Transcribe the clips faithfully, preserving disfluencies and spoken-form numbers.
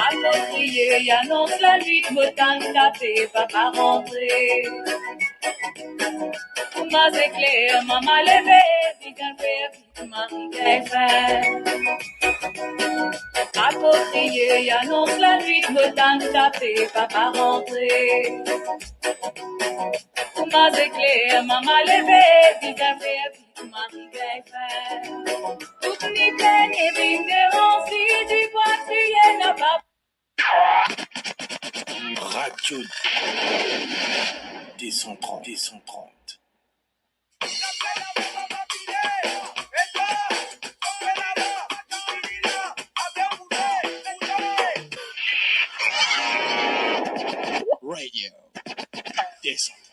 Akoz kriye, anons lanwit, mo tann kafe, papa rantre. Kouma zekler, mama leve, bizin fer vit, mari gagn fin. Akoz kriye, anons lanwit, mo tann kafe, papa rantre. Kouma zekler, mama leve, bizin fer vit, mari gagn fin. Tout ni penie vinn devan, si ti krwar kriye napa. Radio deux cent trente, deux cent trente. Radio deux cent trente.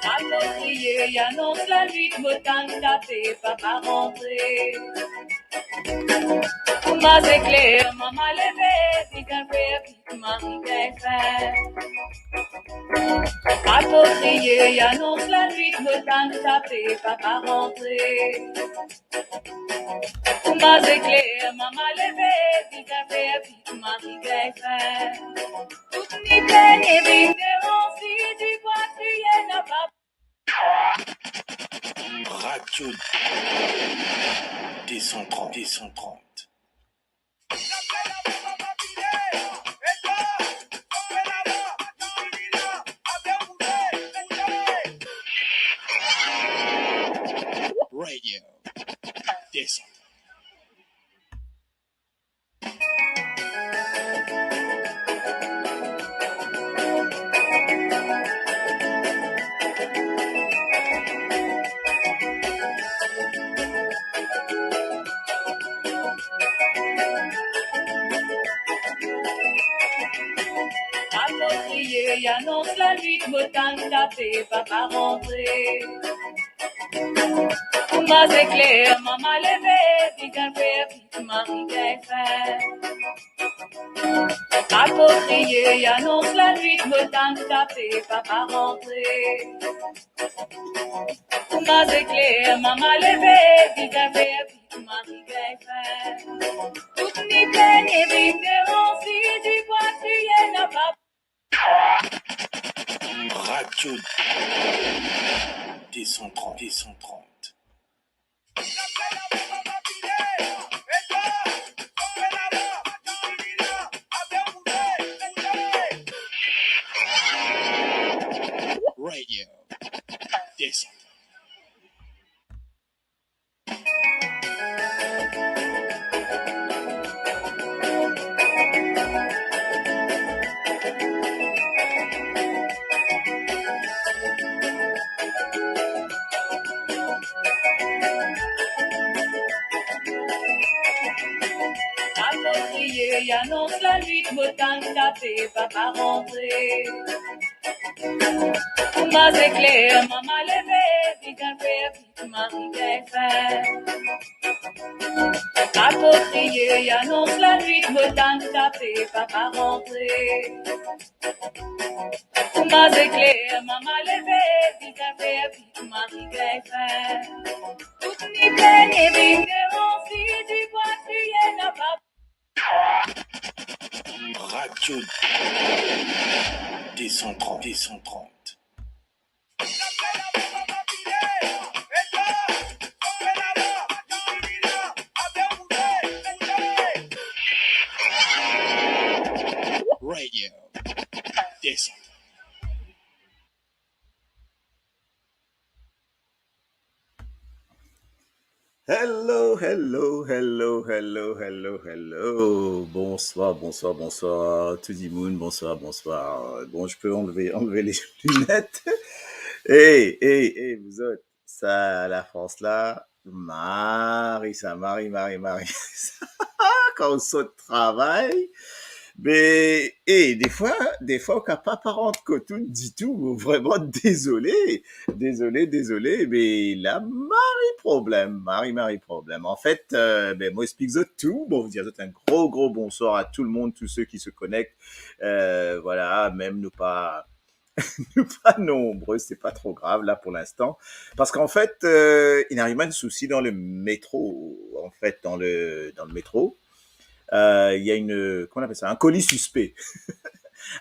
Akoz kriye, anons lanwit, mo tann kafe, papa rantre. Kouma zekler, mama leve, bizin fer vit, mari gagn fin. Akoz kriye, anons lanwit, mo tann kafe, papa rantre. Kouma zekler, mama leve, bizin fer vit, mari gagn fin. Tout ni penie vinn devan, si ti krwar kriye napa. Radio deux cent trente, deux cent trente. Radio deux cent trente. Akoz kriye, anons lanwit, mo tann kafe, papa rantre. Kouma zekler, mama leve, bizin fer vit, mari gagn fin. Akoz kriye, anons lanwit, mo tann kafe, papa rantre. Kouma zekler, mama leve, bizin fer vit, mari gagn fin. Tout ni penie vinn devan, si ti krwar kriye napa. Radio deux cent trente, deux cent trente. Radio deux cent trente. Akoz kriye, anons lanwit, mo tann kafe, papa rantre. Kouma zekler, mama leve, bizin fer vit, mari gagn fin. Akoz kriye, anons lanwit, mo tann kafe, papa rantre. Kouma zekler, mama leve, bizin fer vit, mari gagn fin. Tout ni penie vinn devan, si ti krwar kriye napa. Radio deux cent trente, deux cent trente. Radio deux cent trente. Hello, hello, hello, hello, hello, hello. Bonsoir, bonsoir, bonsoir, tout dimoun, bonsoir, bonsoir. Bon, je peux enlever, enlever les lunettes. Hey, hey, hey, vous autres, sa, Lafrans la, mari sa, mari, mari, mari sa. Kan ou sort travay, be, e, defwa, defwa, ou kapav pa rant kot ou ditou, mo vreman dezole, dezole, dezole, me la, mari problem, mari, mari problem. Anfet, euh, be, mo explik zot tou, bon, mo dir zot enn gro, gro bonswar a tou lemonn, tou seki se konekte, euh, vwala, mem nou pa, nou pa nonbre, se pa tro grav la pou linstan. Parski anfet, euh, inn ariv enn sousi dan le metro, anfet, dan le, dan le metro, euh, il y a une, comment on appelle ça, un colis suspect.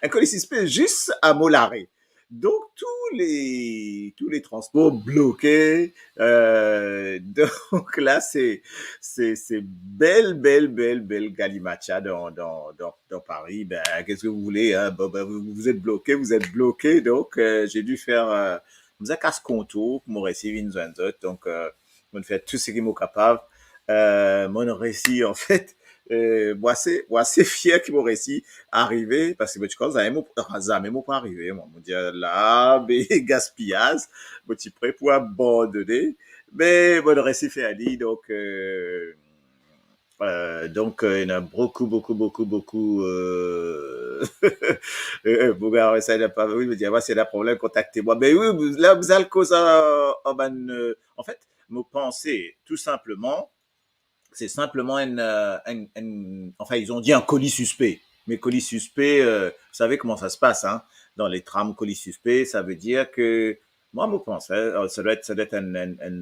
Un colis suspect juste à mon arrêt. Donc, tous les, tous les transports bloqués. Euh, donc là, c'est, c'est, c'est bel, bel, bel, bel galimatcha dans, dans, dans, dans Paris. Ben, qu'est-ce que vous voulez, hein ? Bon, ben, vous, vous êtes bloqué, vous êtes bloqué. Donc, euh, j'ai dû faire, euh, mo bizin kas kontour pou mo resi vinn zwenn zot. Donc, euh, mo fer tou seki mo kapav. Euh, mo resi, anfet, euh, mo ase, mo ase fier ki mo resi arive, parski mo ti krwar zame mo, zame mo pou arive, mwa. Mo dir, la, be, gaspiyaz, mo ti pre pou abandone, me mo resi fer li, donk, euh, euh, donk, euh, ena boukou, boukou, boukou, boukou, euh, euh, euh, boukou, sa, ena pa, wi, mo dir, si ena problem, kontakte mwa. Me wi, la, bizin koz a, a bann, euh, anfet, mo panse, tou sinpleman, c'est simplement une, euh, une, une, enfin, ils ont dit un colis suspect. Mais colis suspect, euh, vous savez comment ça se passe, hein ? Dans les trams, colis suspect, ça veut dire que, moi, je pense, hein, ça doit être, ça doit être un, un, un,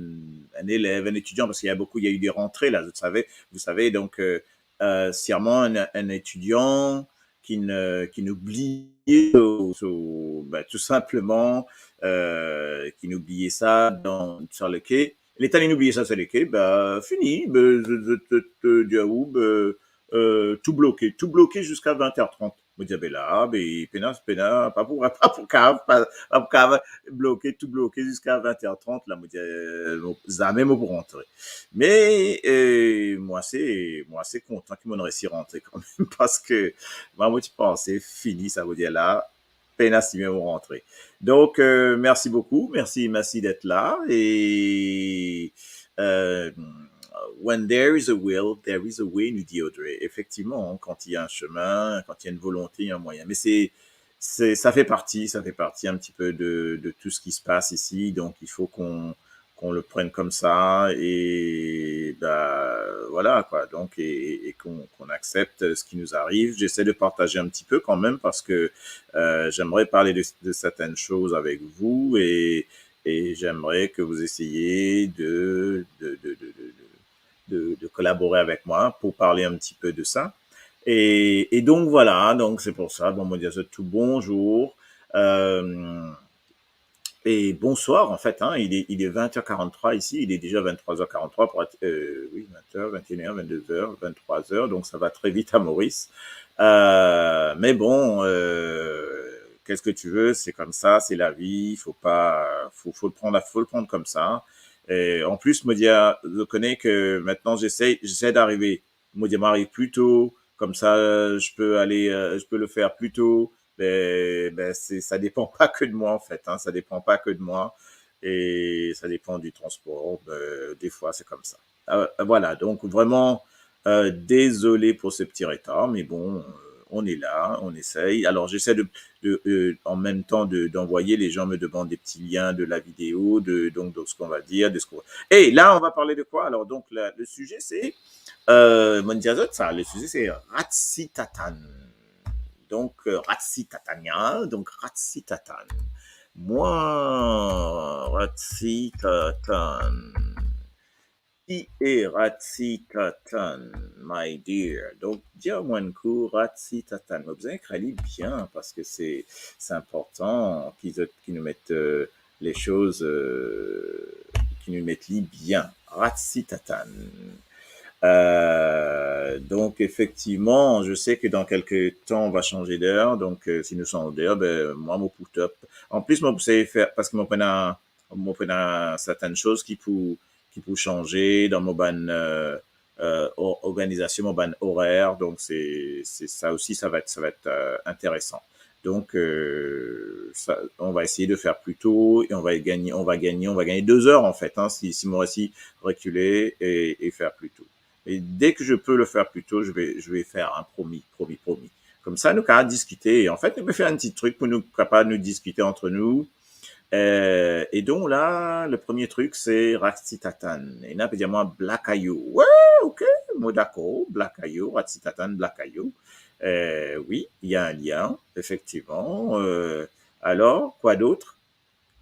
un élève, un étudiant, parce qu'il y a beaucoup, il y a eu des rentrées, là, vous savez, vous savez, donc, euh, euh, sûrement un, un étudiant qui ne, qui n'oubliait, so, so, ben, tout simplement, euh, qui n'oubliait ça dans, sur le quai. Li inn oubliye sa, se leke, be, fini, be, zot, zot, zot, euh, dir ou, be, euh, tou bloke, tou bloke ziska vint er trant. Mo dir, be la, be, pena, pena, pa pou, pa pou kav, pa, pa pou kav bloke, tou bloke ziska vint er trant, la, mo dir, euh, bon, zame mo pou rantre. Me, euh, mo ase, mo ase kontan ki mo resi rantre kanmem, parski, mwa, mo ti panse, fini, sa ve dir la, pena sime mo rantre. Donc, euh, merci beaucoup, merci, merci d'être là. Et, euh, when there is a will, there is a way, nous dit Audrey. Effectivement, hein, quand il y a un chemin, quand il y a une volonté, il y a un moyen. Mais c'est, c'est, ça fait partie, ça fait partie un petit peu de, de tout ce qui se passe ici. Donc, il faut qu'on, qu'on le prenne comme ça et, bah, voilà, quoi. Donc, et, et qu'on, qu'on accepte ce qui nous arrive. J'essaie de partager un petit peu quand même parce que, euh, j'aimerais parler de, de certaines choses avec vous et, et j'aimerais que vous essayiez de, de, de, de, de, de, de, de collaborer avec moi pour parler un petit peu de ça. Et, et donc voilà, donc c'est pour ça, bon, mo dir zot tou bonzour. Euh, et bonsoir, en fait, hein, il est, il est vingt heures quarante-trois ici, il est déjà vingt-trois heures quarante-trois pour être, euh, oui, vingt heures, vingt et une heures, vingt-deux heures, vingt-trois heures, donc ça va très vite à Maurice. Euh, mais bon, euh, qu'est-ce que tu veux, c'est comme ça, c'est la vie, faut pas, faut, faut le prendre, faut le prendre comme ça. Et en plus, mo dir, je connais que maintenant, j'essaie, j'essaie d'arriver, mo dir, mo ariv plus tôt, comme ça, je peux aller, euh, je peux le faire plus tôt. Mais, ben, c'est, ça dépend pas que de moi, en fait, hein, ça dépend pas que de moi. Et ça dépend du transport. Ben, des fois, c'est comme ça. Euh, voilà, donc vraiment, euh, désolé pour ce petit retard, mais bon, euh, on est là, on essaye. Alors, j'essaie de, de, euh, en même temps de, d'envoyer, les gens me demandent des petits liens de la vidéo, de, donc, de ce qu'on va dire, de ce qu'on... Et là, on va parler de quoi ? Alors, donc, la, le sujet, c'est, euh, mo dir zot sa, le sujet, c'est Ratsitatane. Donc, euh, Ratsitatania, donc Ratsitatan. Moi, Ratsitatan. Qui est Ratsitatan, my dear? Donc, dir mwa enn kou Ratsitatan. Mo bizin ekrir li bien, parski se, se inportan ki zot, ki nou met, euh, les choses, euh, ki nou met li bien. Ratsitatan. Euh, donc, effectivement, je sais que dans quelques temps, on va changer d'heure. Donc, euh, si nou sanz ler, ben, mwa, mo pou top. An plis, mo pou sey fer, parski mo pena, mo pena certaines choses ki pou, ki pou sanze dan mo bann, euh, euh, or-, organizasion, mo bann orer. Donk, se, se sa osi, sa va et, sa va et, euh, interesan. Donk, euh, sa, on va essayer de faire plus tôt et on va gagner, on va gagner, on va gagner deux heures, en fait, hein, si, si on réussit à reculer et, et faire plus tôt. Et dès que je peux le faire plus tôt, je vais, je vais faire, hein, promis, promis, promis. Koumsa, nou kapav diskite. En fait, nou pe fer enn ti trik pou nou kapav nou diskite ant nou. Euh, e donk la, le premie trik, se Ratsitatan. Ena pe dir mwa Blakayo. Ouais, ok, mo dakor. Blakayo, Ratsitatan, Blakayo. Euh, wi, il y a un lien, effectivement. Euh, alors, quoi d'autre ?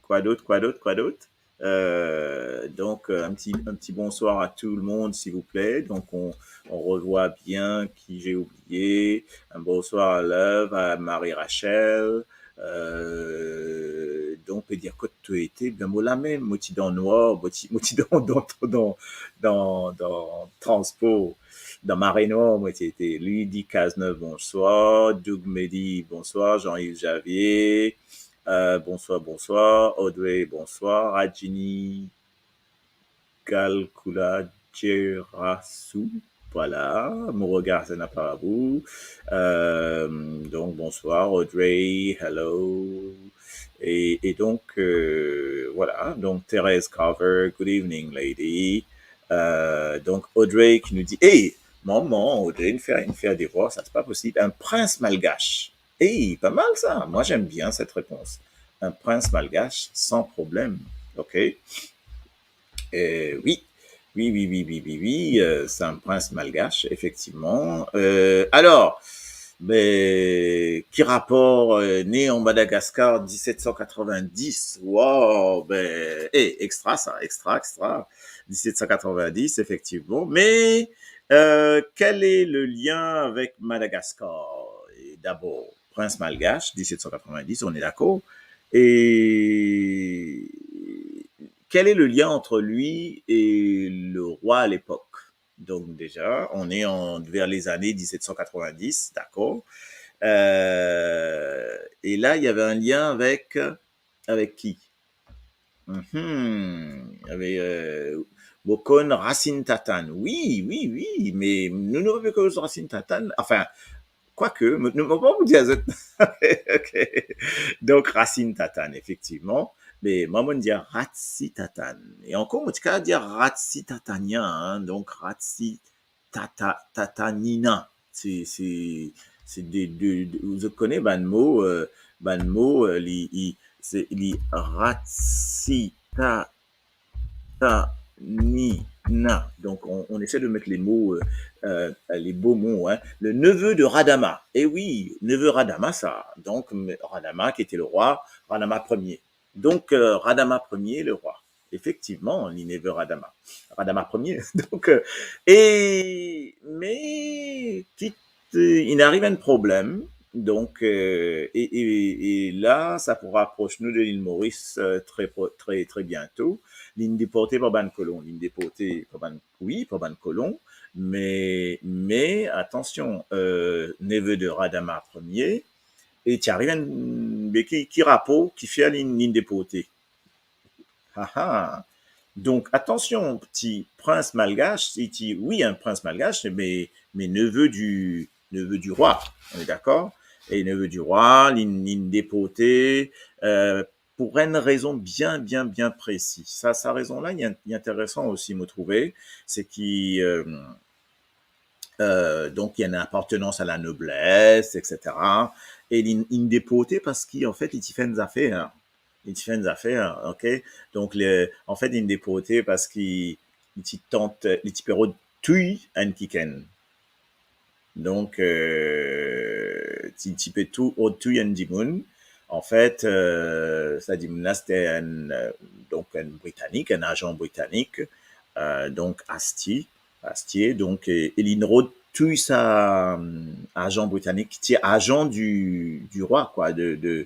Quoi d'autre, quoi d'autre, quoi d'autre ? Euh, donc, euh, un petit, un petit bonsoir à tout le monde, s'il vous plaît. Donc, on, on revoit bien qui j'ai oublié. Un bonsoir à Love, à Marie-Rachel. Euh, donk, pe dir kot to ete, ben, mo la mem, mo ti dan nwar, mo ti, mo ti dan, dan, dan, dan, dan transpor, dan mare nwar, mo ti ete. Lydie Cazeneuve, bonsoir. Doug Mehdi, bonsoir. Jean-Yves Javier, euh, bonsoir, bonsoir. Audrey, bonsoir. Rajini Kalkula Jerasu, voilà, mon regard s'en a par vous. Euh, donc, bonsoir, Audrey, hello. Et, et donc, euh, voilà, donc Thérèse Carver, good evening, lady. Euh, donc, Audrey qui nous dit, hey, maman, Audrey, une fille, une fille à devoir, ça, c'est pas possible. Un prince malgache. Hey, pas mal ça. Moi, j'aime bien cette réponse. Un prince malgache, sans problème. Ok ? Euh, oui. Oui, oui, oui, oui, oui, oui, euh, c'est un prince malgache, effectivement. Euh, alors, ben, ki rapor, euh, né en Madagascar dix-sept cent quatre-vingt-dix. Wow, ben, eh, extra ça, extra, extra. Dix-sept cent quatre-vingt-dix, effectivement. Mais, euh, quel est le lien avec Madagascar ? Et d'abord, prince malgache, dix-sept cent quatre-vingt-dix, on est d'accord. Et quel est le lien entre lui et le roi à l'époque ? Donc déjà, on est en, vers les années dix-sept cent quatre-vingt-dix, d'accord ? Euh, et là, il y avait un lien avec, avec qui ? Mhm. Il y avait, euh, mo konn Ratsitatan. Oui, oui, oui, mais nou, nou pa pe koz Ratsitatan. Enfin, quoique, mo, mo pa pou dir zot. Ok. Donc, Ratsitatan, effectivement. Mais mwa, mo dir Ratsitatan. E ankor, mo ti kav dir Ratsitatanien, hein. Donc, Ratsi-, Tata-, Tatanina. Se, se, se de, de, de, zot kone bann mo, euh, bann mo, euh, li, li, se, li Ratsita-, Tatanina. Donc, on, on essaie de mettre les mots, euh, euh, les beaux mots, hein. Le neveu de Radama. Eh oui, neveu Radama, ça. Donc, Radama, qui était le roi, Radama premier. Donc, euh, Radama premier, le roi. Effectivement, li neveu Radama. Radama premier. Donc, euh, et, mais, ki euh, inn ariv enn problem. Donc, euh, et, et, et là, ça pou rapros nou de l'île Maurice, euh, très pro-, très, très bientôt. Linn deporte par bann kolon, linn deporte par bann, oui, par bann kolon, mais, mais attention, euh, neveu de Radama premier, e ti ariv enn, be ki, ki rapor ki fer linn, linn deporte. Ah, ah. Donc, attention, ti prince malgache, li ti, oui, un prince malgache, mais, mais neveu du, neveu du roi, on est d'accord ? Et neveu du roi, linn, linn deporte, euh, pour une raison bien, bien, bien précise. Ça, sa rezon la, li, li interesan osi, mo trouve, se ki, euh, euh, donc, il y a une appartenance à la noblesse, et cetera. E linn, linn deporte parski, an fet, li ti fer enn zafer, hein. Li ti fer enn zafer, ok ? Donk, le, an fet, linn deporte parski li ti tant, li ti pe rod touy enn kikenn. Donk, euh, ti, ti pe tou, rod touy enn dimoun. An fet, euh, sa dimoun la, se te enn, euh, donk, enn Britanik, enn azan britanik, euh, donk Asty, Asty, donk, e, e linn rod touy sa, euh, azan britanik, ki ti azan du, du roi, quoi, de, de,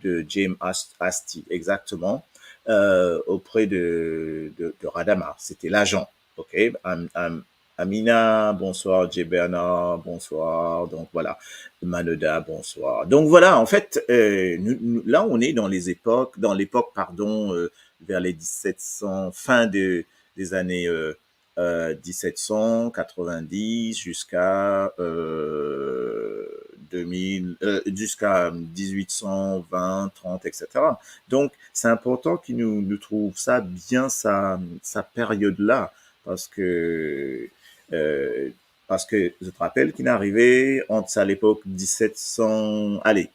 de James Ast-, Asty, exactement, euh, auprès de, de, de Radama. C'était l'agent, ok ? Am-, am-, Amina, bonsoir. Jay Bernard, bonsoir. Donc voilà. Manoda, bonsoir. Donc voilà, en fait, euh, nous, nous, là, on est dans les époques, dans l'époque, pardon, euh, vers les dix-sept cents, fin de, des années, euh, euh, dix-sept cent quatre-vingt-dix jusqu'à, euh, deux mille, euh, jusqu'à dix-huit cent vingt, trente, et cetera. Donc, c'est important que nous, nous trouvions ça bien, sa, sa période-là, parce que, euh, parce que je te rappelle qu'il est arrivé entre, à l'époque, dix-sept cents, allez,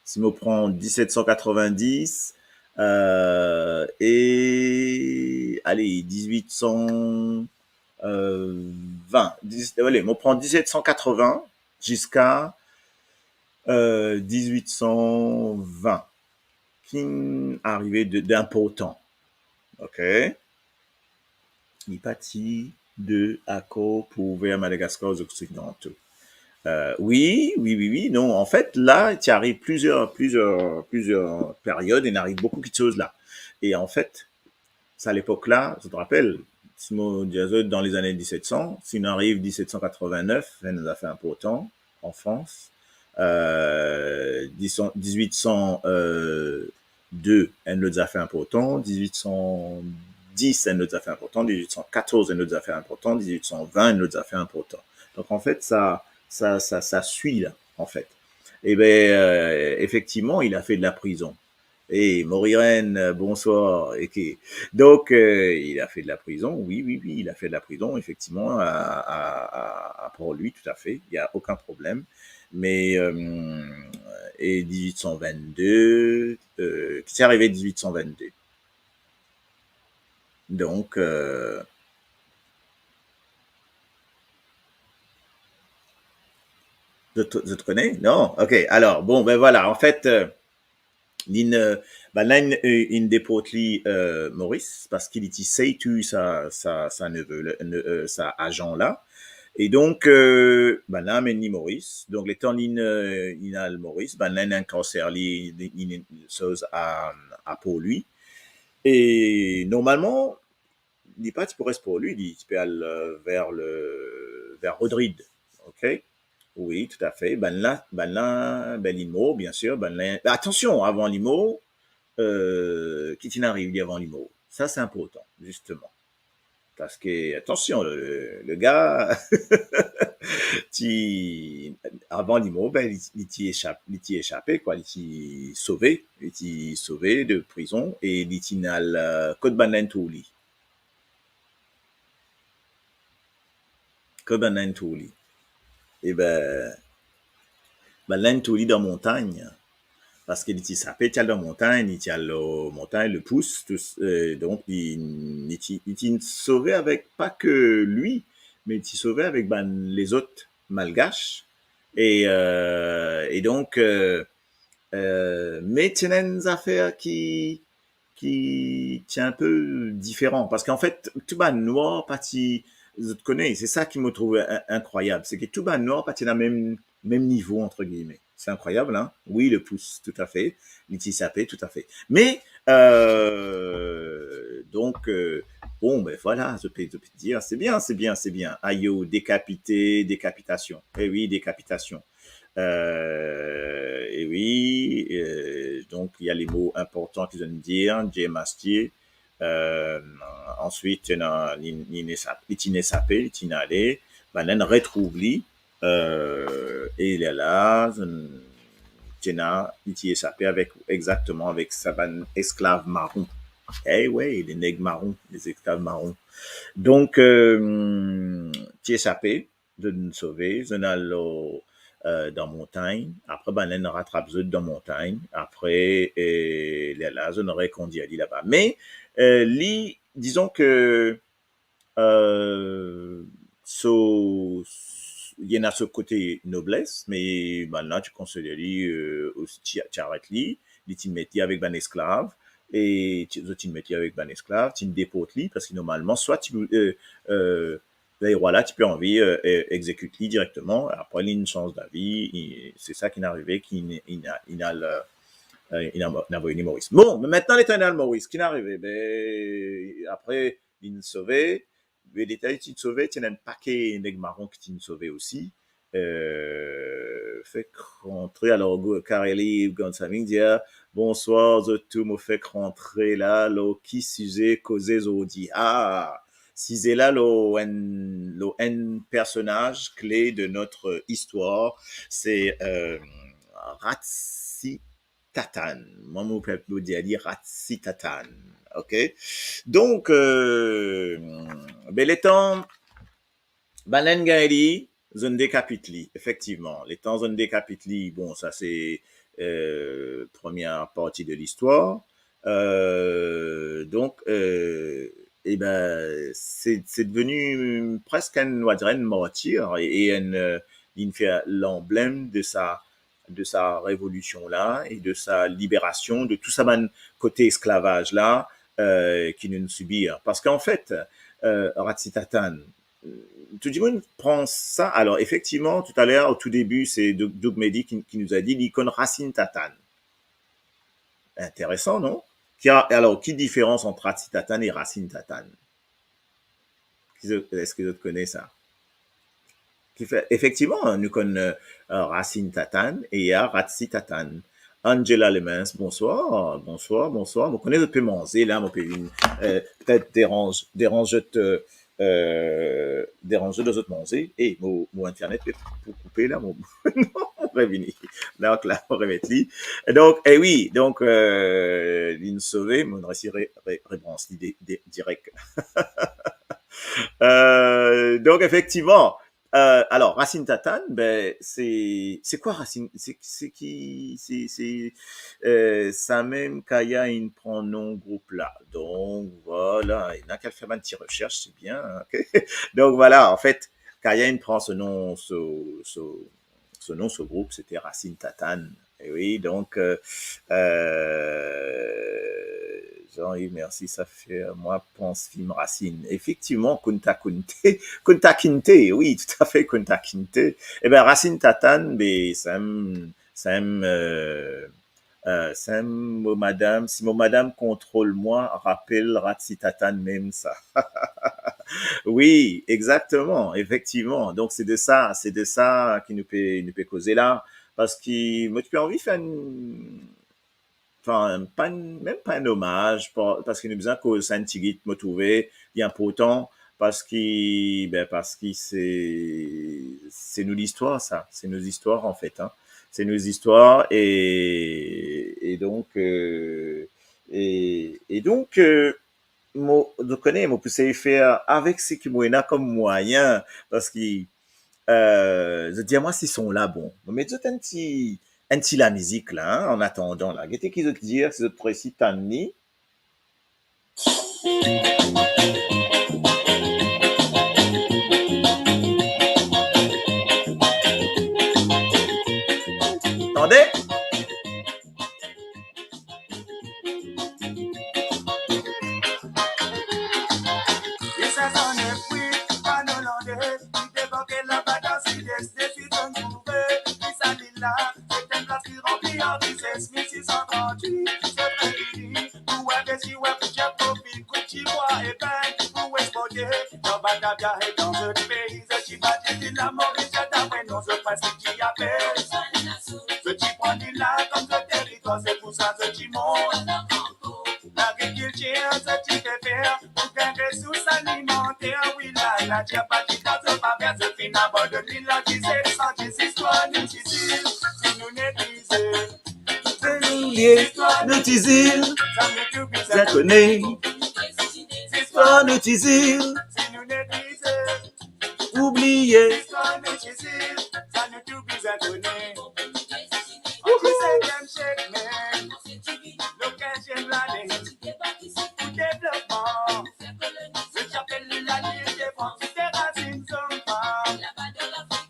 si mo pran dix-sept cent quatre-vingt-dix, euh, et, allez, dix-huit cent vingt, dix, allez, mo pran dix-sept cent quatre-vingts jusqu'à, euh, dix-huit cent vingt. Ki arive de, d'inportan. Ok? Li pa ti de akor pou ouver Madagaskar aux Occidentaux. Euh, oui, oui, oui, oui, non. En fait, là, ti arive plusieurs, plusieurs, plusieurs périodes, il arrive beaucoup de choses là. Et en fait, sa lepok la, je te rappelle, si mo dir zot dan lezane dix-sept cent, si nou ariv dix-sept cent quatre-vingt-neuf, enn zafer inportan an Frans, euh, dix-huit cent, euh, deux, enn lot zafer inportan, dix-huit cent dix, enn lot zafer inportan, dix-huit cent quatorze, enn lot zafer inportan, dix-huit cent vingt, enn lot zafer inportan. Donc, en fait, ça, ça, ça, ça suit, là, en fait. Eh ben, euh, effectivement, il a fait de la prison. Hey, Morirène, euh, bonsoir. Ok. Donc, euh, il a fait de la prison, oui, oui, oui, il a fait de la prison, effectivement, à, à, à, à Port-Louis, tout à fait, il n'y a aucun problème. Mais, euh, et dix-huit cent vingt-deux, euh, ki ti arive dix-huit cent vingt-deux? Donc, euh, zot, zot kone? Non? Ok, alors, bon, ben voilà, en fait, euh, li, euh, bann la inn, euh, inn deport li, euh, Moris, parski li ti sey touy sa, sa, sa neve, le, ne, euh, sa azan la. E donk, euh, bann la amenn li Moris. Donk, letan li, euh, inn al Moris, bann la inn inkarser li, li, li, li soz a, a Port-Louis. E normalman, li pa ti pou res Port-Louis, li ti pe al, euh, ver le, ver Rodrid. Ok? Oui, tout à fait. Bann la, bann la, ben, li mor, bien sûr, bann la, ben, atansion, avan li mor, euh, ki ti inn ariv li avan li mor? Sa, se inportan, zisteman. Parski, atansion, le, le ga, ti, avan li mor, ben, li, li ti esap-, li ti esape, kwa, li ti sove, li ti sove de prizon e li ti inn al, euh, kot bann la inn trouv li? Kot bann la inn trouv li? E ben, bann la inn trouv li dan montagn, parski li ti esape, ti al dan montagn, li ti al lor montagn, le Pouce, tou, euh, donk li, li ti, li ti sove avek pa ke li, me li ti sove avek bann lezot Malgash. E, euh, e donk, euh, euh, me ti ena enn zafer ki, ki ti inpe diferan. Parski an fet, tou bann nwar pa ti, zot kone, se sa ki mo trouv in-, inkrwayab, se ki tou bann nwar pa ti ena mem, mem nivo, entre guillemets. Se inkrwayab, hein? Oui, le Pouce, tout à fait. Li ti esape, tout à fait. Me, euh, donk, euh, bon, ben voilà, zot pe, zot pe dir, c'est bien, c'est bien, c'est bien. Ayo, décapité, décapitation. Eh oui, décapitation. Euh, e oui, euh, donk, li ena lemo inportan ki zot inn dir, Jay Mastier. Euh, answit, ena, li, li inn esap-, li ti inn esape, li ti inn ale, bann la inn retrouv li, euh, e lerla, zot inn, ti ena, li ti esape avek, exakteman avek sa bann esklav maron. Eh ouais, les nègres marrons, les esclaves marrons. Donk, euh, ti esape, zot inn sove, zot inn al lor, euh, dan montagn. Apre, bann la inn ratrap zot dan montagn. Apre, e lerla, zot inn rekondir li laba. Me, euh, li, dizon ke, euh, so, s-, li ena so kote nobles, me bann la ti konsider li, euh, osi ti, ti aret li, li ti met li avek bann esklav, e ti, zot ti met li avek bann esklav, ti deport li, parski normalman, swa ti, euh, euh, lerwa la ti pe anvi, euh, e-, exekit li direkteman, apre li inn sanz davi, e se sa ki inn arive, ki inn, inn a-, inn al, euh, euh, inn a-, inn avoy li Moris. Bon, me aster, letan li al Moris, ki inn arive? Be, apre, li inn sove, me letan li ti sove, ti ena enn pake nèg maron ki ti inn sove osi. Euh, fek rantre, alor, go-, Kareli Gonsaming dir, "Bonswar, zot tou, mo fek rantre la, lor ki size koze zordi?" Ah, size la lor enn, lor enn personaz kle de notre histoire, se, euh, Ratsitatann. Mwa, mo pe dir li Ratsitatann. Ok? Donk, euh, be letan bann-la inn gagn li, zot inn dekapit li, efektivman. Letan zot inn dekapit li, bon, sa se, euh, première partie de l'histoire. Euh, donk, euh, e ben, se, se deveni preske enn, on va dire, enn martir e, e enn, euh, li fer lanblem de sa, de sa révolution-là et de sa libération de tout sa bann kote esklavaz la, euh, ki nou sibir. Parski an fet, euh, Ratsitatann, tou dimoun pran sa. Alor, efektivman, toutaler, o tou debi, se Doug, Doug Mehdi ki, ki nou a di, li konn Rasinn Tatann. Interesan, non? Ki a, alor, ki diferans ant Ratsitatann e Rasinn Tatann? Ki zot, eski zot kone sa? Ki fer, efektivman, nou konn, euh, Rasinn Tatann e a Ratsitatann. Angela Lemens, bonswar, bonswar, bonswar. Mo kone zot pe manze la, mo pe vinn, euh, petet deranz, deranz zot, euh, euh, deranz zot dan zot manze. E mo, mo internet pe pou koupe la, mo, non, mo revini. Donk la, mo remet li. Donk, e wi, donk, euh, li inn sove, mo resi re-, re-, rebrans li de, de, direk. Euh, donk, efektivman, euh, alor, Rasinn Tatann, be, se, se kwa Rasinn, se, se ki, se, se, euh, samem Kaya inn pran nom group la. Donk, vwala, ena ki al fer bann ti resers, se bien, ok? Donk, vwala, an fet, Kaya inn pran so nom, so, so, so nom, so group, se te Rasinn Tatann. E wi, donk, euh, euh, Jean-Yves, mersi, sa fer mwa pans fim Rasinn. Efektivman, Kunta Kinte, Kunta Kinte, wi, toutafe, Kunta Kinte. E ben, Rasinn Tatann, be, samem, samem, euh, euh, samem mo madam, si mo madam kontrol mwa, rapel Ratsitatann mem sa. Wi, exakteman, efektivman. Donk, se de sa, se de sa ki nou pe, nou pe koze la. Parski mo ti pe anvi fer enn, anfin, pa enn, mem pa enn omaz, pa, parski nou bizin koz sa enn tigit, mo trouve li inportan, parski, be, parski se, se nou listwar, sa. Se nou zistwar, an fet, hein. Se nou zistwar e, e donk, euh, e, e donk, euh, mo, zot kone, mo pou sey fer avek seki mo ena kom mwayin, parski, euh, zot dir mwa si son la bon. Mo met zot enn ti, enn ti lamizik la, hein, an atandan la. Gete ki zot dir, si zot resi tann li. Tande? E sa zann epwi bann Olandais ki debake laba dan Sides, depi zot trouve ki sa lil la, se enn plas ki ranpli ar rizes. Mil sis san trant-wit, zot reyini pou investi, wi, pou tir profi, koup dibwa e pinn pou exporte dan Batavia e dan zot pei. Zot ti bat lil la Moris, zot amenn non zot prinsi ti apel. Zot ti pran lil la kom zot teritwar, se pou sa zot ti mont lagrikiltir, zot ti pe fer pou gagn resours alimanter. Wi, la, later pa ti dan zot favè, zot finn abandonn li an diset san dis. Zistwar nou ti zil, si nou neglize, nou ti zil, sa nou tou bizin kone. Zistwar nou ti zil, si nou neglize, oubliye. Zistwar nou ti zil, sa nou tou bizin kone. An disetyem siek mem, lor kinziem lane, pou devlopman, zot ti apel li lalil de Frans, ki te Rasinn Zomba,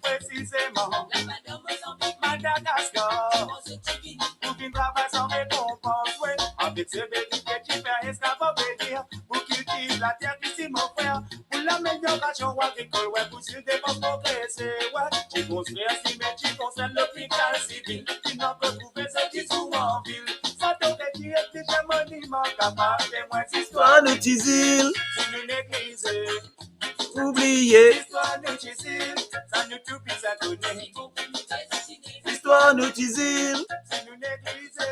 presizeman Madagaskar. Pou vinn travay san rekonpans, wi, avek severite, ti fer esklav, on pe dir, pou kiltiv later ki ti mo frer, pou lameliorasion agrikol, wi, pou zil de Frans progrese, wi. Ti konstrir, ti met, ti konstrir lopital sivil, ki nou retrouve zot ti sou anvil. Sa to'nn ti enn moniman kapav temwin zistwar nou ti zil, si nou neglize, oubliye. Zistwar nou ti zil, sa nou tou bizin kone. Zistwar nou ti zil, si nou neglize,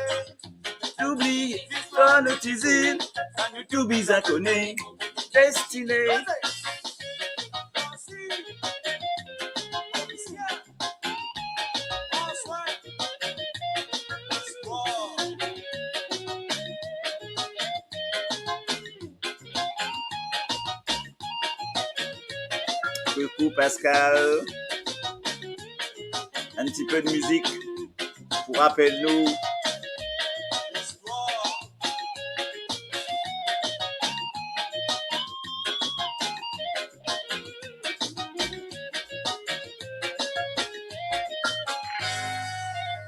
oubliye. Zistwar nou ti zil, sa nou tou bizin kone. Destine. Koukou Pascal. Enn tipe de mizik pou rapel nou.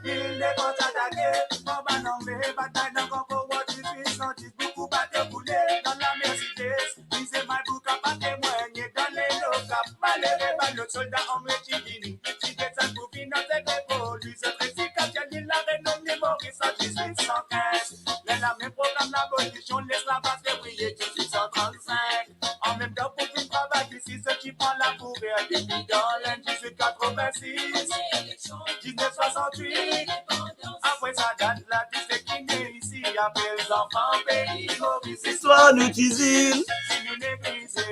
Li depann sa dage, mo bann angle, batay dan Kongo, war dizwit san dis, boukou bato koule dan lamer Sidès. Li se Maïbouk a pa temwanye dan lelo Kap. Malere bann lot solda angle ti vini, ti get sa pou vinn atak lekolis. Zot resi kaptir lil Larenon, Lil Moris an dizwit san kinz. Lerla mem program labolision lesklavaz fevriye dizwit san trannsink. Anmemtan pou vinn travay isi, zot ti pran lakourez depi dan Lenn dizwit katrovin-sis. Diznef swasant-wit, apre sa dat la, tou seki ne isi apel zanfan pei Moris. Zistwar nou ti zil, si nou neglize,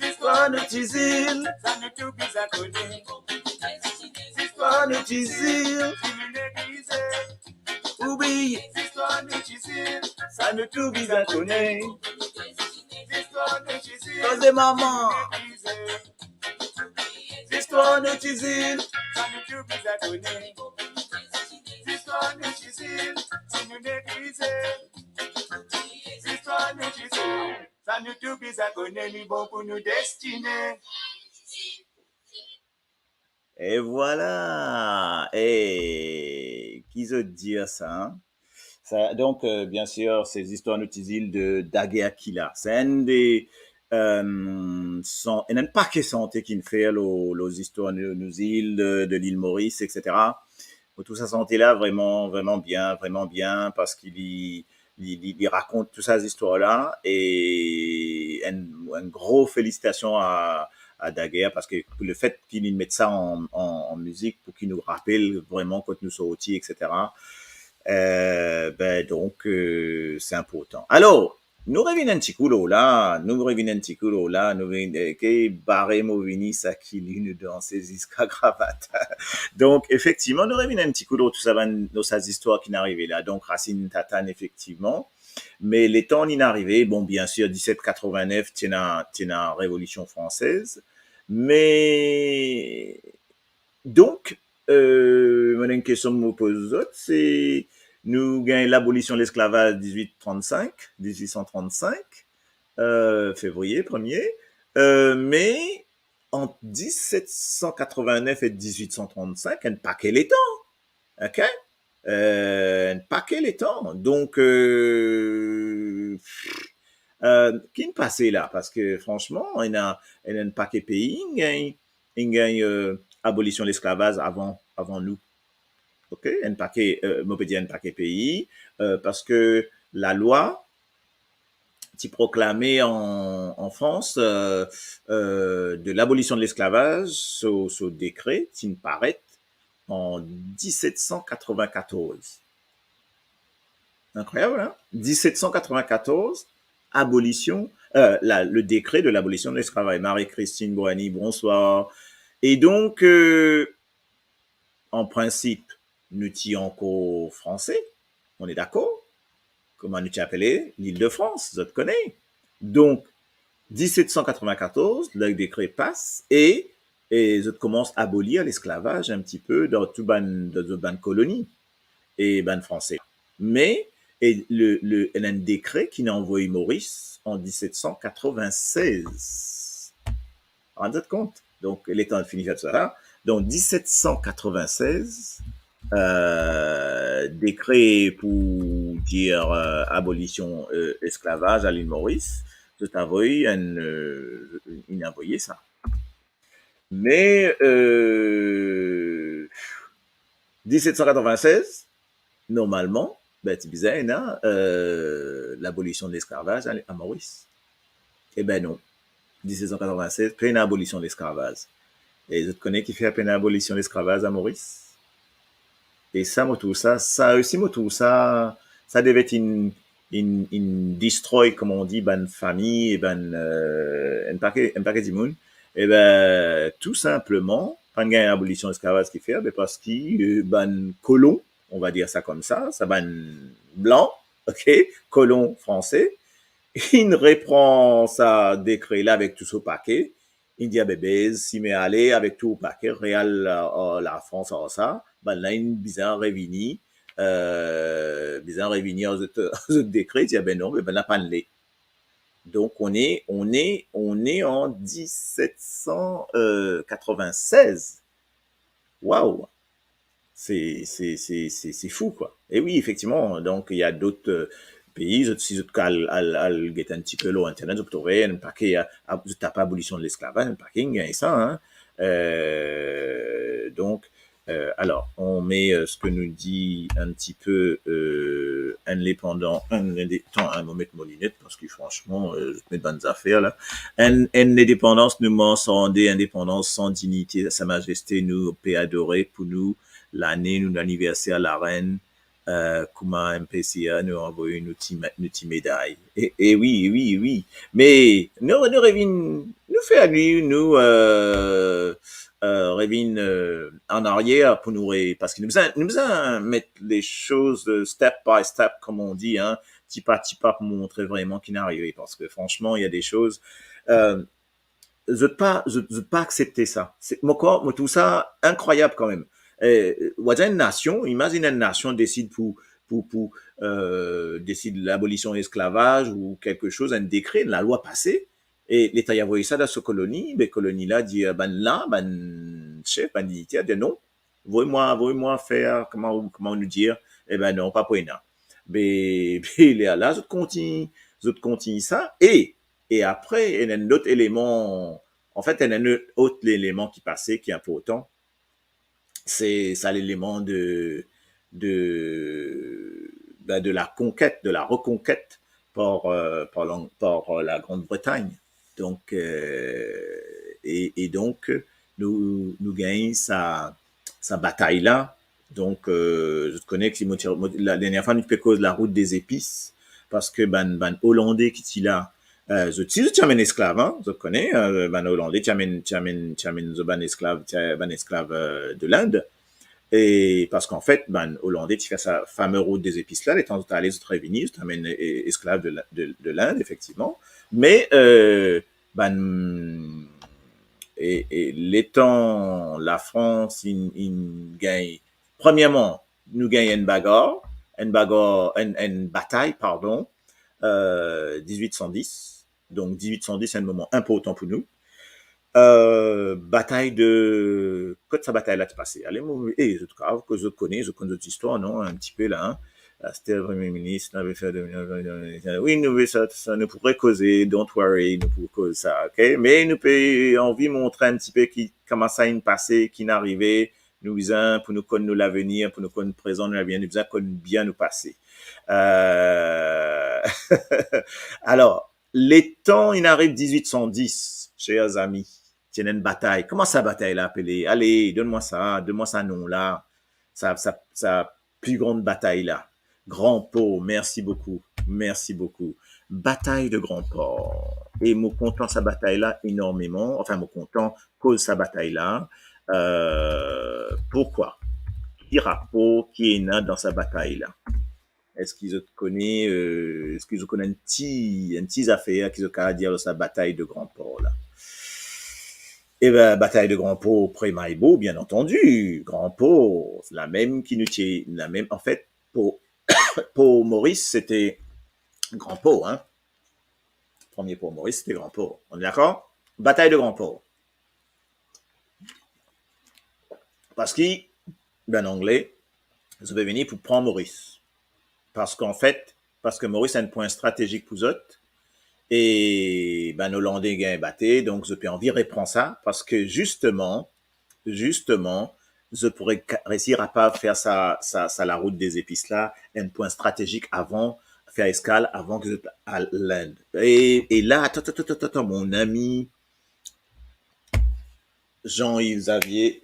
zistwar nou ti zil, sa nou tou bizin kone. Zistwar nou ti zil, si nou neglize, oubliye. Zistwar nou ti zil, sa nou tou bizin kone. Zistwar nou ti zil, koze mama. Zistwar nou ti zil, sa nou tou bizin kone. Zistwar nou ti zil, si nou neglize. Zistwar nou ti zil, sa nou tou bizin kone, li bon pou nou destine. E vwala. E ki zot dir sa, hein? Sa, donk, euh, biensir, se Zistwar nou ti zil de Daguerre Aquila. Se enn de, euh, san-, enn, enn pake sante ki'nn fer lor, lor zistwar nou, nou zil de, de Lil Moris, et cetera. Mo trouv sa sante la vreman, vreman bien, vreman bien, parski li, li, li, li rakont tou sa zistwar la, e enn, enn gro felisitasion a, a Daguerre, parski lefet ki li met sa an, an, an mizik pou ki nou rapel vreman kot nou sorti, et cetera. Euh, ben, donk, euh, se inportan. Alor, nou revinn enn tikou lor la, nou revinn enn tikou lor la, nou vinn, eh, ke bare mo vini, sa ki li nou danse ziska kravat. Donk, efektivman, nou revinn enn tikou lor tou sa bann, lor sa zistwar ki'nn arive la. Donk, Rasinn Tatann, efektivman. Me letan li'nn arive, bon, biensir, diset katrovin-nef, ti ena, ti ena Revolision Fransez. Me, donk, euh, mo ena enn kestion mo poz zot, se nou gagn labolision lesklavaz dizwit trannsink, dizwit san trannsink, euh, fevriye premie, euh, me ant diset san katrovin-nef e dizwit san trannsink, enn pake letan, ok? Euh, enn pake letan. Donk, euh, euh, ki'nn pase la? Parski, fransman, ena, ena enn pake pei, inn gagn, inn gagn, euh, abolision lesklavaz avan, avan nou. Ok, enn pake, euh, mo pe dir enn pake pei, euh, parski lalwa ti proklame an, an Frans, euh, euh, de labolision de lesklavaz, so, so dekre ti'nn paret an diset san katrovin-katorz. Inkrwayab, hein? Diset san katrovin-katorz, abolision, euh, la, le décret de l'abolition de l'esclavage. Marie-Christine Boigny, bonswar. E donk, euh, an prinsip, nou ti ankor franse, on est d'accord? Kouma nou ti apele Lil-de-Frans, zot kone. Donk, diset san katrovin-katorz, le dekre pas e, e zot koumans abolir lesklavaz enn tipe dan tou bann, dan zot bann koloni e bann Franse. Me, e le, le, ena enn dekre ki'nn anvoy Moris an diset san katrovin-sez. Rann zot kont. Donk, letan fini fer sa, donk, diset san katrovin-sez, euh, dekre pou dir, euh, abolision, euh, esklavaz a Lil Moris, zot avoy enn, euh, inn avoy sa. Me, euh, diset san katrovin-sez, normalman, ben, ti bizin ena, euh, labolision de lesklavaz a, a Moris. Eben non. Diset san katrovin-sez, pena abolision lesklavaz. E zot kone kifer pena abolision lesklavaz a Moris? E sa, mo trouv sa, sa osi, mo trouv sa, sa devet inn, inn, inn destroy, kouma on dir, bann fami e bann, euh, enn pake, enn pake dimoun. Eben, tou sinpleman, pa'nn gagn abolision lesklavaz kifer, be parski, euh, bann kolon, on va dire sa koumsa, sa bann blan, ok, kolon franse, inn repran sa dekre la avek tou so pake, Inn dir, "Be, be, si mo ale avek tou pake real, euh, Lafrans ar sa, bannla inn bizin revini, euh, bizin revini ar zot, zot dekre." Dir, "Be non, be bannla pa'nn le." Donc, on est, on est, on est en dix-sept cent quatre-vingt-seize. Waouh! C'est, c'est, c'est, c'est, c'est fou, quoi. Et oui, effectivement, donc, il y a d'autres, euh, pays, zot, si zot al, al, al get un petit peu lor internet, zot trouve enn pake, a, a, zot tap abolition de l'esclavage, enn pake, enn sa, hein. Euh, donc, euh, alors, on met, euh, ce que nous dit un petit peu, euh, indépendant, indé-, attends, hein, mo met mo linet, parski franchman, euh, zot met bann zafer la. Enn, enn lendepandans nou manz san de indepandans, san dignite, Sa Mazeste nou pe adore pou nou, lane nou laniverser larenn, euh, kouma M P C A nou anvoy nou ti me-, nou ti meday. E, e wi, e wi, e wi. Me nou, nou revinn, nou fer li, nou, euh, euh, revinn, euh, an aryer pou nou re-, parski nou bizin, nou bizin met les choses, euh, step by step, comme on dit, hein, ti pa ti pa pou montre vreman ki inn arive, parski franchman, il y a des choses, euh, zot pa, zot, zot pa aksepte sa. Se, mo krwar, mo trouv sa inkrwayab kanmem. Eh, ou dir enn nasion, imazinn enn nasion desid pou, pou, pou, euh, desid labolision lesklavaz ou kelke soz, enn dekre, enn lalwa pase, e leta inn avoy sa dan so koloni, be koloni la dir, bannla, bann sef, bann digniter, dir non, voy mwa, voy mwa fer, kouma, kouma nou dir, e be non, pa pou ena. Be, be lerla, zot kontign, zot kontign sa, e, e apre, ena enn lot eleman, anfet, ena enn lot eleman ki pase, ki inportan, se sa leleman de, de, ben, de la conquête, de la reconquête par, euh, par l'Ang-, par, euh, la Grande-Bretagne. Donc, euh, e, e donk, nou, nou gagn sa, sa batay la. Donk, euh, zot kone ki mo ti, mo, la dernie fwa nou pe koz larout dezepis, parski bann, bann Olande ki ti la, euh, zot, si zot ti amenn esklav, hein, zot kone, euh, bann Olande ti amenn, ti amenn, ti amenn zot bann esklav, ti, bann esklav, euh, de Lind. E parski anfet, bann Olande ti fer sa fame rout dezepis la, letan zot ale, zot revini, zot amenn, e, esklav de la, de, de Lind, efektivman. Me, euh, bann, e, e letan Lafrans inn, inn gagn, premierman, nou gagn enn bagar, enn bagar, enn, enn batay, pardon, euh, dizwit san dis. Donk, dizwit san dis, enn moman inportan pou nou. Euh, batay de, kot sa batay la ti pase? Ale, mo, e, zot kav, ke zot kone, zot konn zot istwar, non? Enn tipe la, hein? Aster, Premie Minis, nou ave fer de, wi, nou ve sa, sa, nou pou rekoze, don't worry, nou pou koz sa, ok? Me nou pe anvi montre enn tipe ki, kouma sa inn pase, ki inn arive, nou bizin, pou nou konn nou lavenir, pou nou konn prezan, nou lavenir, nou bizin konn bien nou pase. Euh, alor, letan inn ariv dizwit san dis, cher zami, ti ena enn batay. Kouma sa batay la apele? Ale, donn mwa sa, donn mwa sa nom la. Sa, sa, sa pli gran batay la. Grand Port, merci beaucoup, merci beaucoup. Batay de Grand Port. E mo kontan sa batay la enormeman. Anfin, mo kontan koz sa batay la. Euh, pourkwa? Ki rapor ki ena dan sa batay la? Eski zot kone, euh, eski zot kone enn ti, enn ti zafer ki zot kapav dir lor sa batay de Grand Port la? E ben, batay de Grand Port, pre Mayboo, bien antandi. Grand Port, lamem ki nou ti, lamem, anfet, Port, Port Maurice, se ti Grand Port, hein. Premie Port Maurice, se ti Grand Port. On est d'accord? Batay de Grand Port. Parski, bann Angle, zot pe vini pou pran Moris. Parski anfet, parski Moris enn pwin stratezik pou zot, e bann Olande gagn bate, donk zot pe anvi repran sa, parski zisteman, zisteman, zot pou re-, resi kapav fer sa, sa, sa larout dezepis la, enn pwin stratezik avan, fer eskal avan ki zot al Lind. E, e la, atann, atann, atann, atann, atann, mon ami, Jean-Yves Xavier,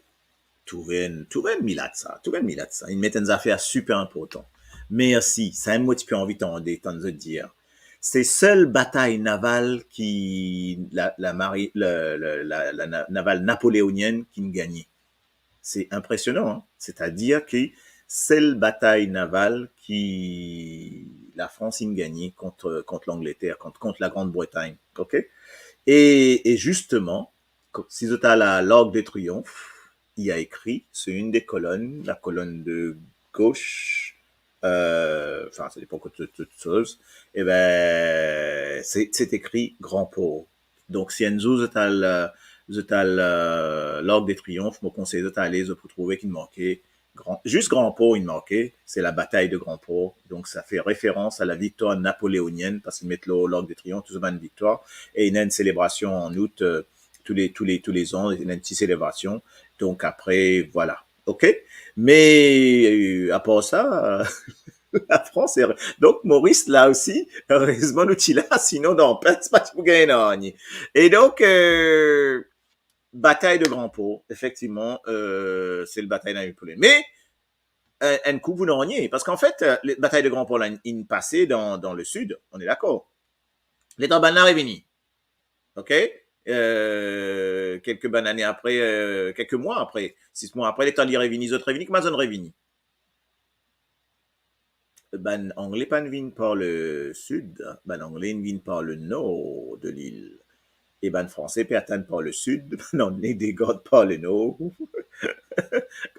trouv enn, trouv enn milat sa, trouv enn milat sa. Li met enn zafer siper inportan. Mersi, samem mo ti pe anvi tande, tann zot dir. Se sel batay naval ki la, la mari-, le, le, la, la na-, naval napoleonienne ki'nn gagne. Se inpresionan, hein? Setadir ki sel batay naval ki Lafrans inn gagne kont, kont Langleter, kont, kont Lagrand Bretagn, ok? E, e zisteman, Si zot al a l'Arc de Triomphe, il y a écrit, c'est une des colonnes, la colonne de gauche, euh, enfin, ça dépend de toute, toute chose, eh ben, c'est, c'est écrit Grand Port. Donk, si enn zour zot al, euh, zot al, euh, l'Arc de Triomphe, mo konsey zot ale, zot pou trouve ki manke Grand, zis Grand Port, il manke, c'est la bataille de Grand Port. Donc, ça fait référence à la victoire napoléonienne, parce qu'il met l'Arc de Triomphe, tout sa bann viktwar, et il y a une célébration en août, euh, tous les, tous les, tous les ans, il y a une petite célébration. Donc, après, voilà. OK? Mais, euh, à part ça, euh, la France est, donc, Maurice, là aussi, heureusement, nou ti la, sinon, dan pens, pa ti pou gagn nanye. Et donc, euh, bataille de Grand Port, effectivement, euh, c'est le bataille Napoléon. Mais, euh, enn kou pou nanye, parce qu'en fait, euh, la bataille de Grand Port, là, il, il passait dans, dans le sud, on est d'accord. Letan bann la revini. OK? Euh, quelques bann ane apre, euh, quelques mois après, six mois après, letan li revini, zot revini, kouma zot revini? Bann Angle pa'nn vinn par le sud, bann Angle inn vinn par le nor de lil. E bann Franse pe atann par le sud, bann Angle degard par le nor,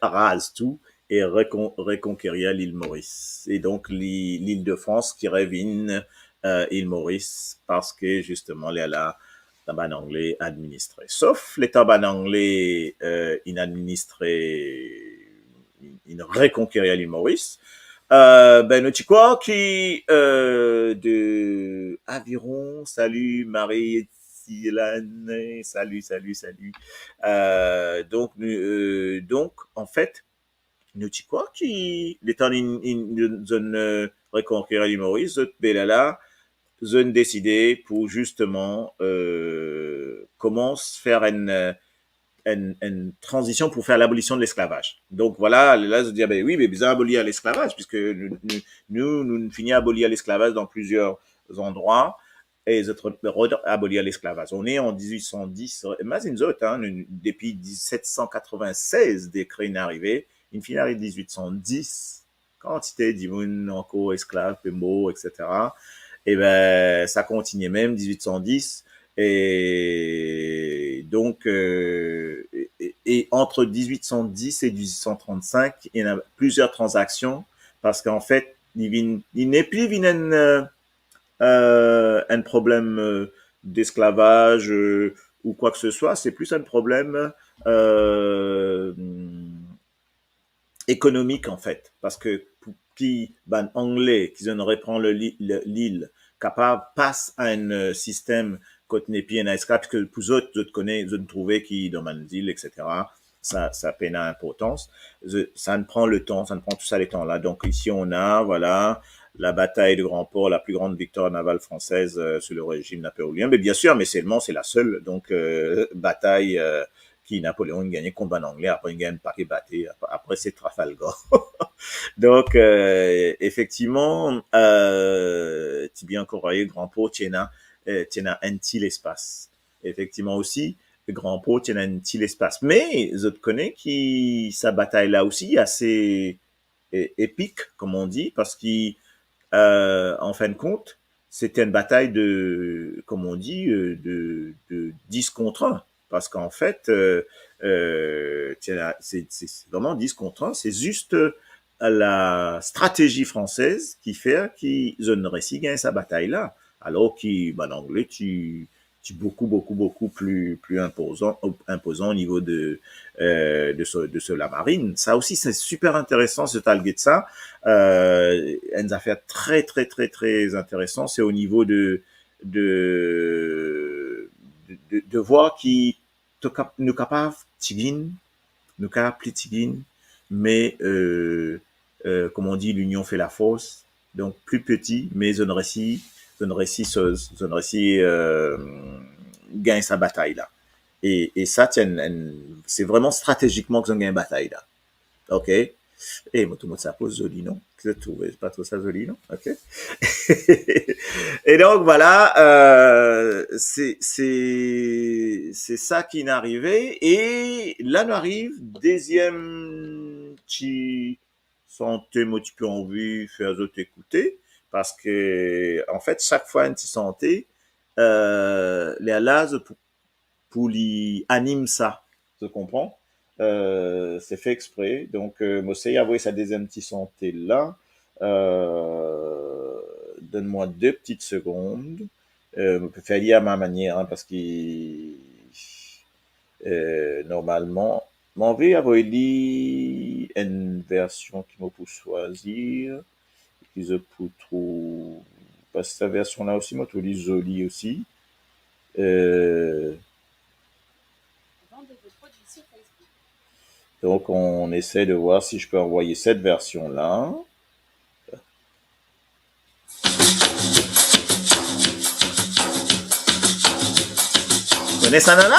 raz tou, e rekon-, rekonkerir lil Moris. E donk, li, Lil de Frans ki revinn, euh, Lil Moris, parski, zisteman, lerla, bann Angle administre. Sof letan bann Angle, euh, inn administre, inn rekonkerir Lil Moris, euh, ben, nou ti krwar ki, euh, de aviron, salut Marie-Silane, salut, salut, salut. Euh, donk, nou, euh, donk, anfet, nou ti krwar ki letan inn, inn, zot, euh, rekonkerir Lil Moris, zot, be lerla, zot inn deside pou zisteman, euh, koumans fer enn, euh, enn, enn tranzision pou fer labolision de lesklavaz. Donk, vwala, la, zot dir, be wi, me bizin abolir lesklavaz, piski nou, nou, nou, nou fini abolir lesklavaz dan plizier zandrwa, e zot re-, re-, abolir lesklavaz. On est en dix-huit cent dix, imazinn zot, hein, nou, depi dix-sept cent quatre-vingt-seize, dekre inn arive, inn fini ariv dix-huit cent dix, kantite dimoun ankor esklav pe mor, et cetera. E ben, sa kontigne mem, dix-huit cent dix, e donk, euh, e, e, e ant dix-huit cent dix e dix-huit cent trente-cinq, ena plizier tranzaksion, parski anfet, li vinn, li nepli vinn enn, euh, euh, enn problem, euh, d'esklavaz, euh, ou kwa ke se swa, se plis enn problem, euh, ekonomik, anfet, parski pou ki bann Angle ki zot inn repran le li-, le, lil, kapav pas a enn, euh, sistem kot nepli ena esklav, piski pou zot, zot kone, zot inn trouve ki dan bann zil, et cetera, sa, sa pena inportans. Ze-, sa inn pran letan, sa inn pran tou sa letan la. Donc ici, on a, voilà, la bataille de Grand Port, la plus grande victoire navale française, euh, sous le régime napoléonien. Mais bien sûr, mais seulement, c'est la seule, donc, euh, bataille, euh, ki Napoléon inn gagne kont bann Angle, apre inn gagn enn pake bate, apre, apre se Trafalgar. Donc, euh, effectivement, euh, ti bien ankor, Grand Port, ti ena, euh, ti ena enn ti lespas. Effectivement aussi, Grand Port ti ena enn ti lespas. Me zot kone ki sa batay la osi ase, eh, epik, comme on dit, parski, euh, an fin de kont, se ti enn batay de, comme on dit, euh, de, de dix contre un. Parski anfet, euh, euh, ti ena, se, se, se vreman dix contre un, se zis, euh, la stratezi fransez ki fer ki zot inn resi gagn sa batay la. Alor ki bann Angle ti, ti boukou, boukou, boukou pli, pli inpozan, inpozan o nivo de, euh, de so, de so lamarinn. Sa osi, se siper interesan, si zot al get sa. Euh, enn zafer tre, tre, tre, tre interesan, se o nivo de, de, de, de, de vwar ki to kap-, nou kapav tiginn, nou kapav pli tiginn, me, euh, euh, comme on dit, l'union fait la force. Donk, pli piti, me zot inn resi, zot inn resi, zot inn resi, euh, gagn sa batay la. E, e sa, ti enn, enn, se vreman stratezikman ki zot inn gagn batay la. OK? E mo trouv sa pa zoli, non? Ki zot trouve pa tro sa zoli, non? OK? E donk, vwala, euh, se, se, se sa ki inn arive. E la, nou ariv deziem ti sante mo ti pe anvi fer zot ekoute, parski, anfet, sak fwa enn ti sante, euh, lerla, zot pou pou li anim sa. Zot konpran? Euh, se fer expre. Donk, euh, mo sey avoy sa deziem ti sante la. Euh, donn mwa de ti segond. Euh, mo pe fer li a ma manier, hein, parski, euh, normalman, mo anvi avoy li enn version ki mo pou swazir, ki zot pou trouv, parski sa version la osi, mo trouv li zoli osi. Euh, Donc, on essaie de voir si je peux envoyer cette version-là. Kone sa nana?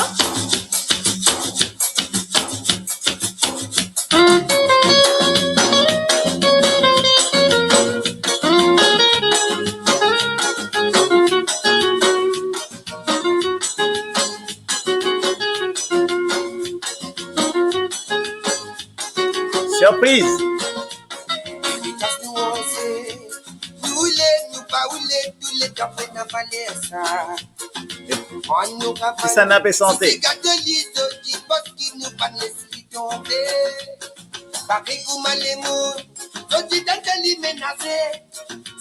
Surprise! Kas nou anse, nou le, nou pa oule, tou le dan pe ena valer sa. Ann nou ravale. Ki sa nou pe sante? Si gato li zot ki pos ki nou pa'nn les li tonbe. Parey kouma lemon, zot ti tann li menase.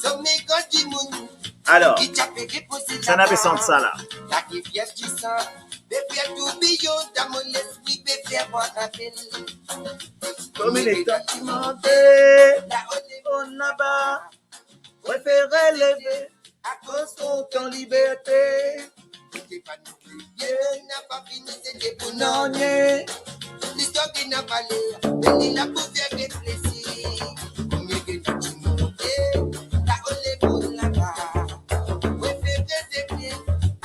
Somi gran dimoun. Alor, ki ti pe depoze sa nou pe sant sa la. La rivière du sang, be fer toubiyon dan mo lespri, be fer mwa rapel. Kouma letan ti monte, lao lemon laba, prefere leve, akoz kontan liberte. Ye, napa fini, se te pou nanye. Listwar ki ena valer, me li la pou fer reflesi. Komie ki ena ti monte, lao lemon laba, prefere zete,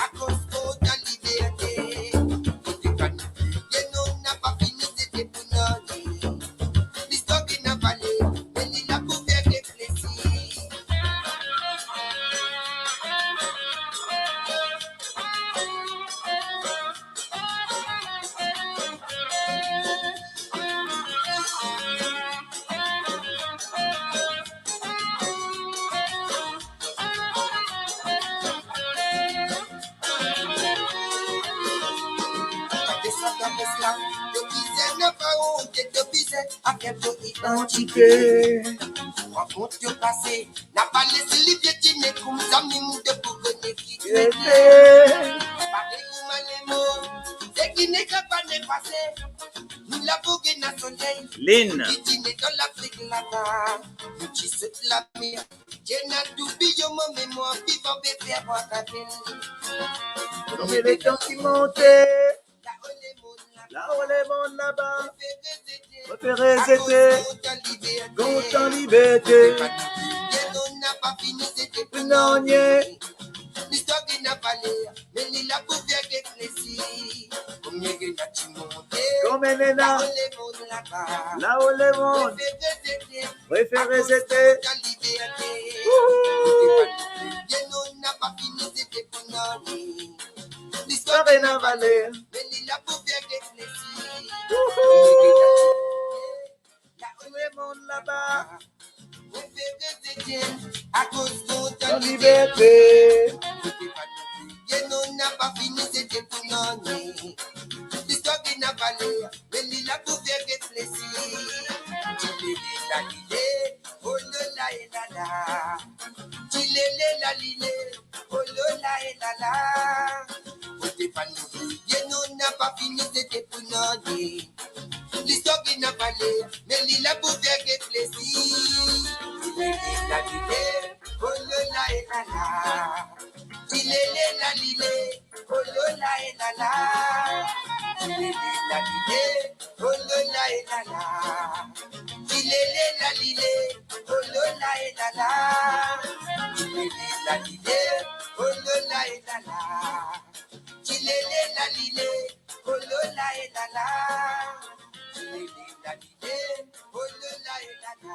akoz kontan liberte. Ye, napa fini, se te pou nanye. Listwar ki ena valer, me li la pou fer reflesi. Gade sa dan mes la, to bizin napa onte, to bizin afer to idantite. Pran kont to pase, napa les li pietine, koumsa mem to pou kone ki to ete. Parey kouma lemon, seki ne kapav efase. Nou la pou gagn soley. Linn. Ki ti ne dan Lafrik laba, nou ti sot lamer. Ti ena toubiyon mo memwar vivan, be fer mwa rapel. Kouma letan ti monte, lao lemon laba, prefere zete, akoz kontan liberte. Kontan liberte. Ye, napa fini, se te pou nanye. Listwar ki ena valer, me li la pou fer reflesi. Komie ki ena ti monte, komie ki ena, lao lemon laba, lao lemon, prefere zete, prefere zete, akoz kontan liberte. Wouhou! Ye, napa fini, se te pou nanye. Listwar ki ena valer, me li la pou fer reflesi. Wouhou! Komie ki ena ti monte, lao lemon laba, prefere zete, akoz kontan liberte. Ye, napa fini, se te pou nanye. Listwar ki ena valer, me li la pou fer reflesi. Ti lele la lile, oh la la e la la. Ti lele la lile, oh la la e la la. Kot epanouir, ye, napa fini, se te pou nanye. Listwar ki ena valer, me li la pou fer reflesi. Ti lele la lile, oh la la e la la. Ti lele la lile, oh la la e la la. Ti lele la lile, oh la la e la la. Ti lele la lile, oh la la e la la. Ti lele la lile, oh la la e la la. Ti lele la lile, oh la la e la la. Ti lele la lile, oh la la e la la.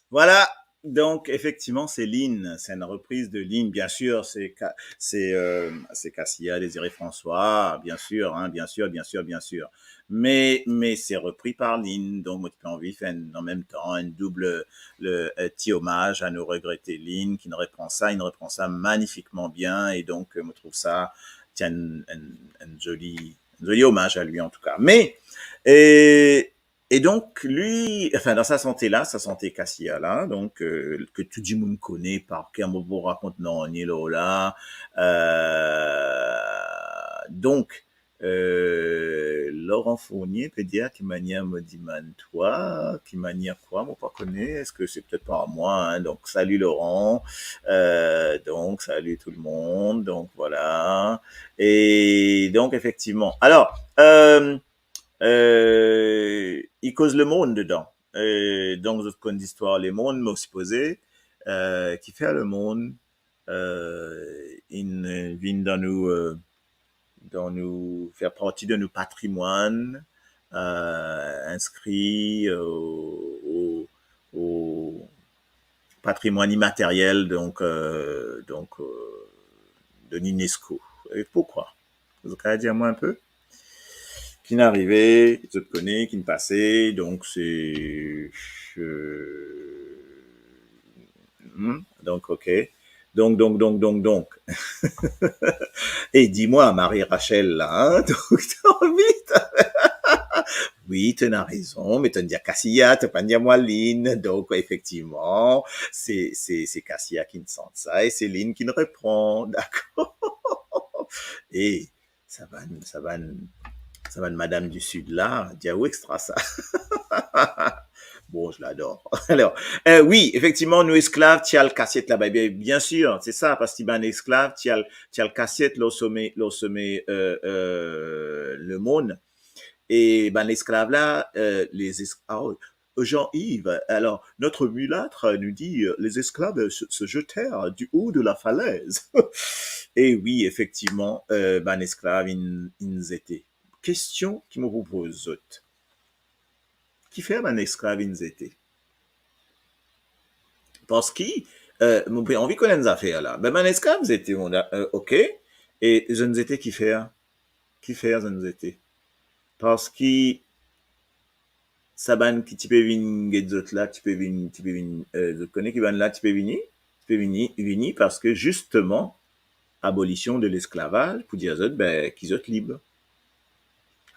Voilà. Donc, effectivement, c'est Linn, c'est une reprise de Linn, bien sûr, c'est Ca-, c'est, euh, c'est Cassiya, Désiré François, bien sûr, hein, bien sûr, bien sûr, bien sûr. Mais, mais c'est repris par Linn, donc mo ti pe anvi fer enn, an mem tan, enn doub, le, euh, ti omaz a nou regrete Linn, ki repran sa, ki repran sa magnifiquement bien, et donc, euh, mo trouv sa, ti enn, enn, enn zoli, enn zoli omaz a li, an tou ka. Me, euh, E donk, li, anfin, dan sa sante la, sa sante Cassiya la, donk, euh, ke tou dimoun kone par ker, mo pa pou rakont nanye lor la. Euh, donk, euh, Laurent Fournier pe dir, ki manier mo dimann twa, ki manier kwa, mo pa kone, eski se petet par mwa, hein, donk, salut Laurent, euh, donk, salut tout le monde, donk, voilà. E donk, efektivman, alor, euh, euh, li koz lemorn dedan. Euh, donk, zot konn listwar lemorn, mo sipoze, euh, kifer lemorn, euh, inn vinn dan nou, euh, dan nou, fer parti de nou patrimwann, euh, inskri, euh, o, o patrimwann imateryel, donk, euh, donk, euh, de l'UNESCO. E poukwa? Zot kapav dir mwa enpe? Ki'nn arive, zot kone, ki'nn pase, donk se, euh, hmm, donk, ok. Donk, donk, donk, donk, donk. E di mwa, Marie Rachel la, hein? Donk, to anvi, wi, to ena rezon, me to'nn dir Cassiya, to pa'nn dir mwa Linn. Donk, efektivman, se, se, se Cassiya ki'nn sant sa, e se Linn ki'nn repran, dakor? E sa bann, sa bann, sa bann madam di Sid la, diaou extra sa. Bon, je l'adore. Alor, euh, wi, efektivman, nou esklav ti al kasiet laba. Bien, bien sir, se sa, parski bann esklav ti al, ti al kasiet lor some, lor some, euh, euh, lemorn. E bann esklav la, euh, les es-, ah, Jean-Yves, alors, notre mulâtre nous dit, euh, les esclaves se, se jetèrent du haut de la falaise. E wi, efektivman, euh, bann esklav inn, inn zete. Kestion ki mo pou poz zot. Kifer bann esklav inn zete? Parski, euh, mo pe anvi konn enn zafer la. Be, bann esklav zete, on a, euh, ok. E zot inn zete kifer? Kifer zot inn zete? Parski sa bann ki ti pe vinn get zot la, ti pe vinn, ti pe vinn, euh, zot kone ki bann la ti pe vini? Ti pe vini, vini parski zisteman, abolision de lesklavaz pou dir zot, be, ki zot lib.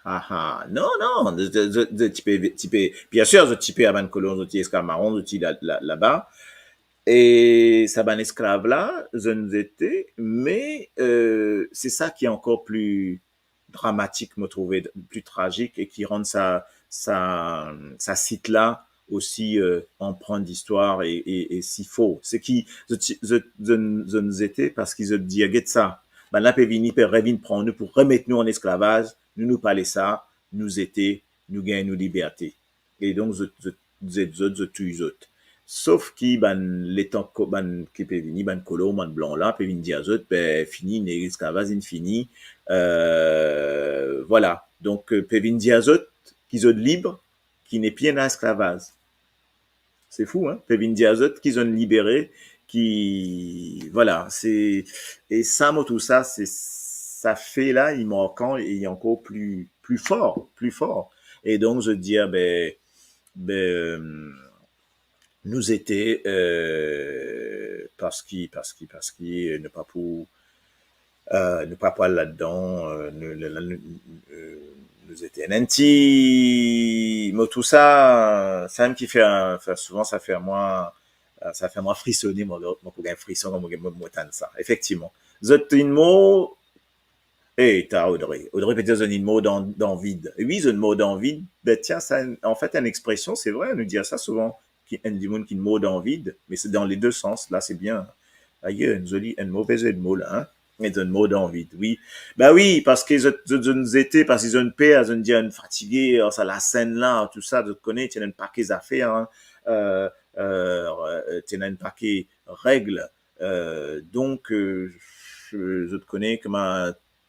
Ah, ah, non, non, zot, zot, zot ti pe, ti pe, bien sir, zot ti pe a bann kolon, zot ti esklav maron, zot ti la, la, laba. E sa bann esklav la, zot inn zete, me, euh, se sa ki ankor pli dramatik, mo trouve, pli trazik, e ki rann sa, sa, sa sit la osi, euh, anprant distwar e, e, e si for. Se ki zot, zot, zot inn, zot inn zete parski zot dir, get sa, bann la pe vini, pe revinn pran nou pou remet nou an esklavaz, nou, nou pa le sa, nou zete, nou gagn nou liberte. E donk, zot, zot zet zot, zot touy zot. Sof ki bann letan ko-, bann ki pe vini, bann kolon, bann blan la, pe vinn dir zot, be, fini, ne, lesklavaz inn fini, euh, vwala. Donk, euh, pe vinn dir zot ki zot lib, ki nepli ena esklavaz. Se fou, hein? Pe vinn dir zot ki zot inn libere, ki, vwala, se, e sa, mo trouv sa, se, sa fe la, li markan e li ankor pli, pli for, pli for. E donk, zot dir, be, be, euh, nou zete, euh, parski, parski, parski, euh, nou pa pou, euh, nou pa pou al ladan, euh, nou, nou, nou, euh, nou zete. Enn ti mo, tousa, sa mem ki fer, fer souvan, sa fer mwa, euh, sa fer mwa frisone, mo, mo pou gagn frison kan mo, mo, mo tann sa. Efektivman. Zot inn mor, e ta Audrey. Audrey pe dir zot inn mor dan, dan vid. E wi, zot inn mor dan vid. Be, tiens, sa, anfet, enn expresion, se vre, nou dir sa souvan, ki, enn dimoun ki inn mor dan vid, me se dan le de sans, la, se bien. Ayer, enn zoli, enn move zedmo la, hein? Enn zot inn mor dan vid, wi. Be wi, parski zot, zot, zot inn zete, parski zot inn per, zot inn dir, inn fatige, ar sa lasenn la, tousa, zot kone, ti ena enn pake zafer, hein? Euh, euh, ti ena enn pake reg, euh, donk, euh, zot kone kouma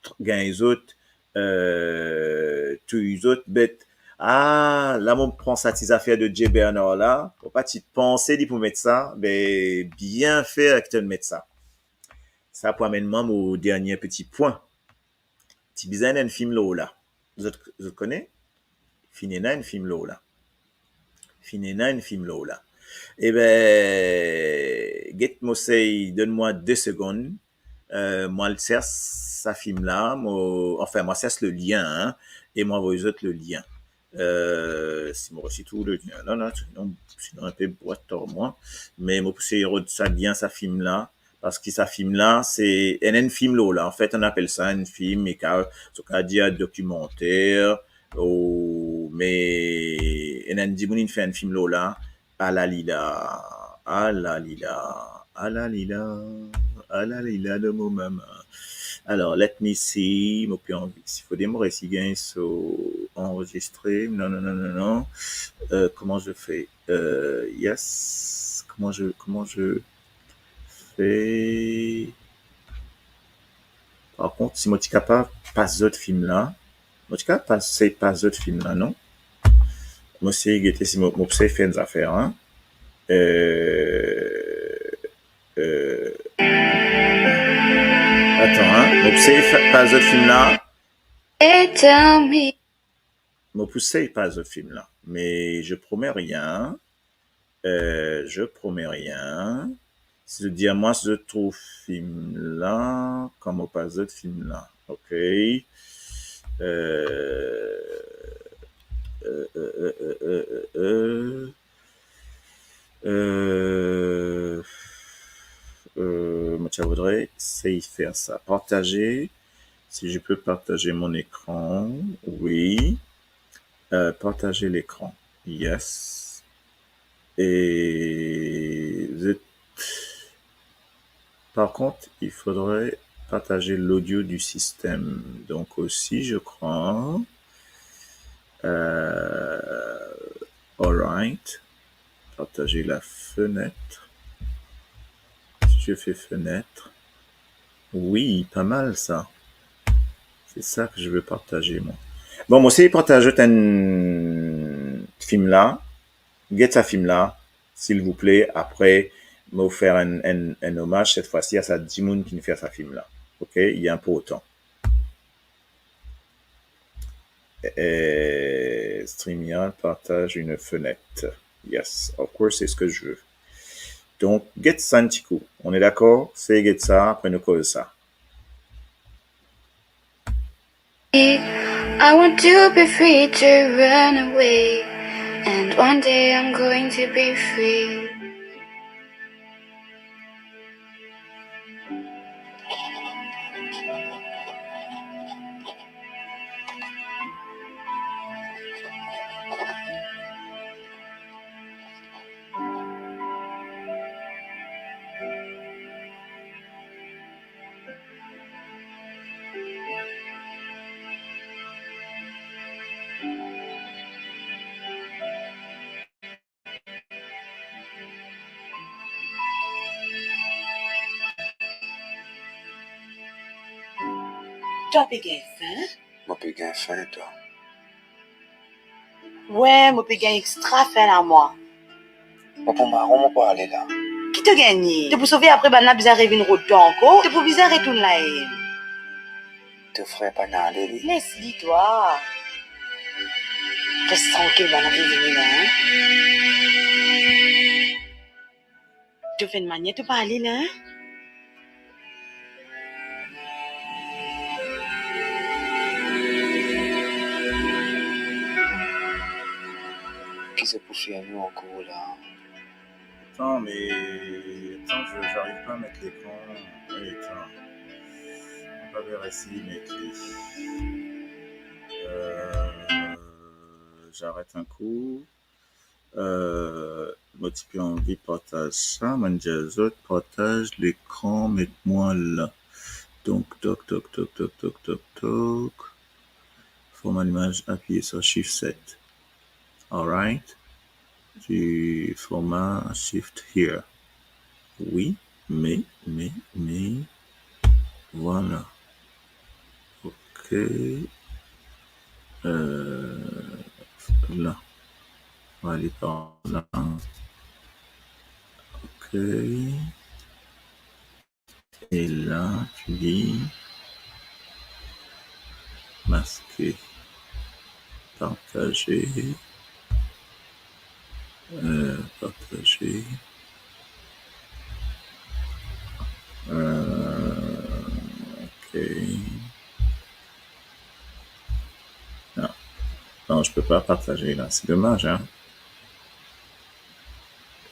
tr-, gagn zot, euh, touy zot, be, Ah, la mo pran sa ti zafer de Jay Bernard la. Mo pa ti panse li pou met sa, me bien fer ki to'nn met sa. Sa pou amenn mwa mo dernie peti pwin. Ti bizin enn fim lor la. Zot, zot kone? Finn ena enn fim lor la. Finn ena enn fim lor la. Ebe, get mo sey, donn mwa de segonn. Eh, mo al sers sa fim la, mo, anfin, mo sers le lien, hein, e mo avoy zot le lien. Eh, si mo resi trouv le lien la, la, sinon, sinon enpe bwat ar mwa. Me mo pou sey rod sa lien sa fim la, parski sa fim la, se enn, enn fim lor la. Anfet, on apel sa enn fim, e ka, zot kav dir dokimanter, ou, me enn, enn dimoun inn fer enn fim lor la, Alalila, alalila, alalila, alalila de mo mama. Alors, let me see, mo pe anvi, si fode mo resi gagn so anrezistre. Non, non, non, non, non. Euh, comment je fais? Euh, yes, comment je, comment je fais? Par kont, si mo ti kapav pas zot fim la, mo ti kapav pas, sey pas zot fim la, non? Mo sey gete si mo, mo sey fer enn zafer, hein. Euh, euh, atann, hein. Mo sey fa-, pas zot fim la. Tell me. Mo pou sey pas zot fim la, me je promets rien. Euh, je promets rien. Si zot dir mwa si zot trouv fim la, kan mo pas zot fim la. Ok. Euh, euh, euh, euh, euh, euh, euh. Euh, euh, mo ti voudrais sey fer sa. Partager. Si je peux partager mon écran, oui. Euh, partager l'écran. Yes. Et zot, par contre, il faudrait partager l'audio du système. Donc aussi, je crois. Euh, all right. Partager la fenêtre. Si je fais fenêtre. Oui, pas mal ça. C'est ça que je veux partager, moi. Bon, mo sey partaz enn fim la. Get sa fim la, silvouple. Apre, mo fer enn, enn, enn omaz, set fwa si, a sa dimoun ki finn fer sa fim la. Ok? Li inportan. Eh, StreamYard partage une fenêtre. Yes, of course, c'est ce que je veux. Donc, get sa enn ti kou. On est d'accord? Sey get sa, apre nou koz sa. I want to be free to run away, and one day I'm going to be free. Twa pe gagn fin? Mo pe gagn fin, twa? Wi, mo pe gagn extra fin la, mwa. Mo pou maron, mo pou ale la. Ki to gagne? To pou sove, apre bann la bizin revinn rod twa ankor. To pou bizin retourn la, e. To frer pa nale, li. Les li, twa. Res trankil, bann la pe vini la, hein. To fer enn manier, to pa ale la, hein. Ki zot pou fer nou ankor la? Atann, me, atann, je, j'arrive pas à mettre l'écran. Wi, atann. Mo pa pe resi met li. Euh, j'arrête un coup. Euh, mo ti pe anvi partaz sa, mo'nn dir zot partaz lekran, met mwa la. Donk, tok, tok, tok. Format limaz, appuyer sur Shift sept. Alright. Du format Shift here. Wi, me, me, me, vwala. Ok. Euh, la. On va aller par là. Ok. Et là, tu dis masquer, partager, euh, partager. Euh, ok. Non. Non, je peux pas partager là. C'est dommage, hein.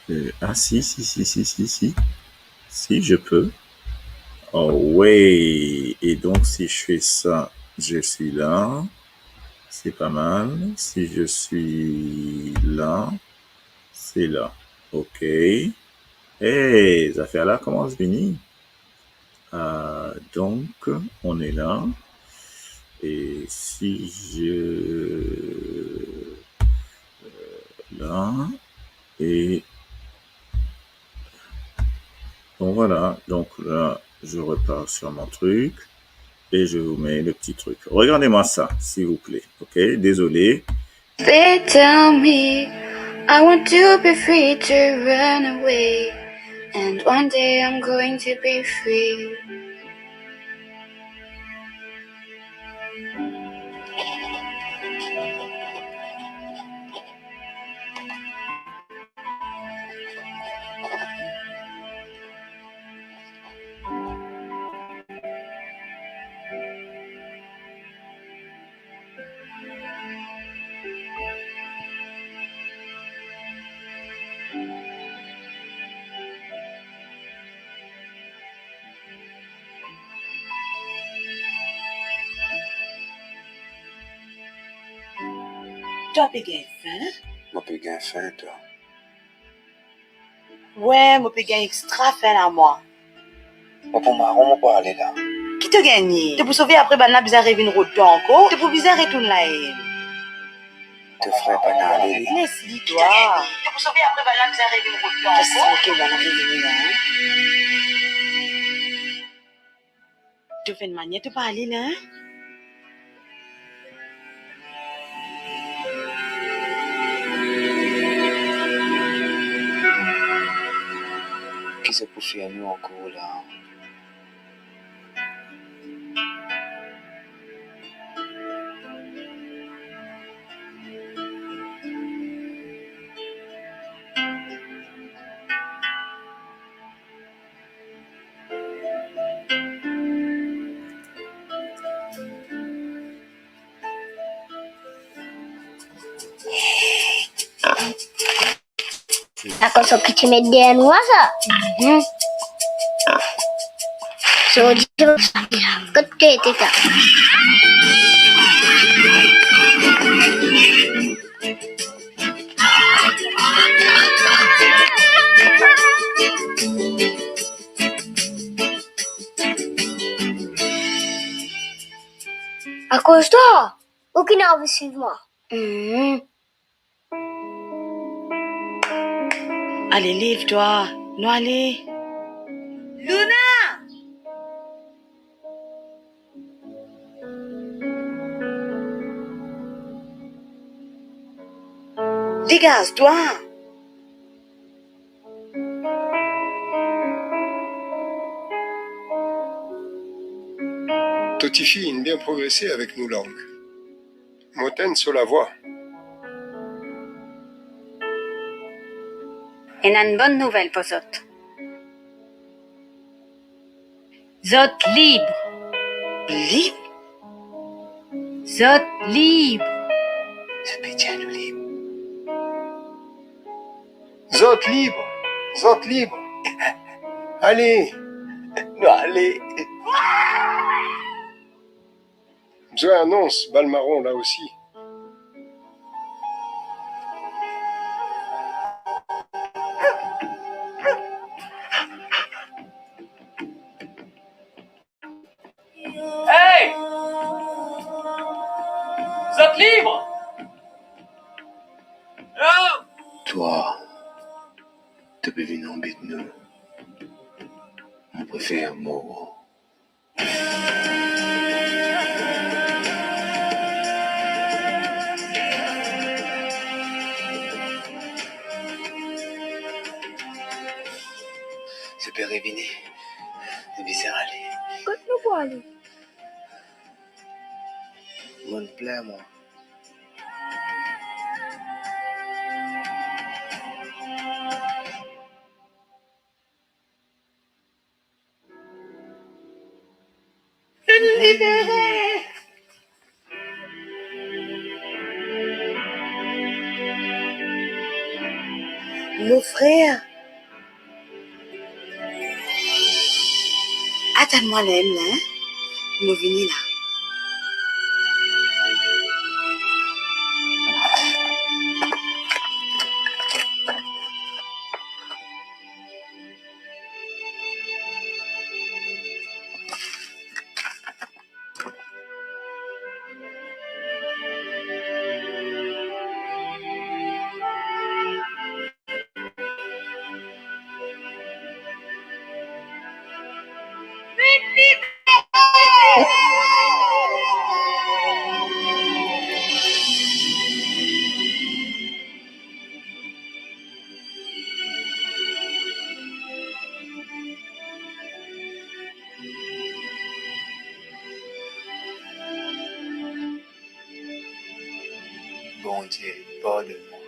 Euh, ah, si, si, si. Si, je peux. Oh, ouais. Et donc, si je fais ça, je suis là. C'est pas mal. Si je suis là, c'est là. Ok. Hey, zafer la koumans vini. Euh, donc, on est là. Et si je, euh, là, et bon, voilà. Donc là, je repars sur mon truc et je vous mets le petit truc. Regardez-moi ça, s'il vous plaît. Ok, désolé. They tell me I want to be free to run away, and one day I'm going to be free. Twa pe gagn fin? Mo pe gagn fin, twa. Wi, mo pe gagn extra fin la, mwa. Mo pou maron, mo pou ale la. Ki to gagne? To pou sove apre bann la bizin revinn rod twa ankor? To pou bizin retourn la, e? To frer pa nale li. Les li, twa. To pou sove apre bann la bizin revinn rod twa ankor? Fes ok, bann la revinn la, en. To fer enn manier to pale la, en? Ki sa pou fer nou ankor la? Akoz so ki ti met deryer mwa sa? Mhm. So, kot to ete sa? Akoz twa, ou ki ena anvi swiv mwa? Mhm. Ale, lev twa, nou ale. Luna! Degaz twa! To tifi inn bien progrese avek nou lang. Mo tann so lavwa. Ena enn bonn nouvel pou zot. Zot lib. Lib? Zot lib. Zot pe dir nou lib. Zot lib. Zot lib. Ale. Nou ale. Bizin anons bal maron la osi. Hey! Zot lib? Yo! Twa, to pe vinn anbet nou. Mo prefer mor. Mo plin, mwa. Libere! Mo frer, atann mwa la, hein? Mo vini la. Bondie, pardonn mwa.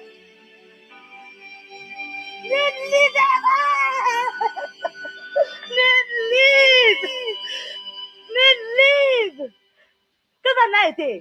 Li lib! Li lib! Li lib! Kouma sa ete?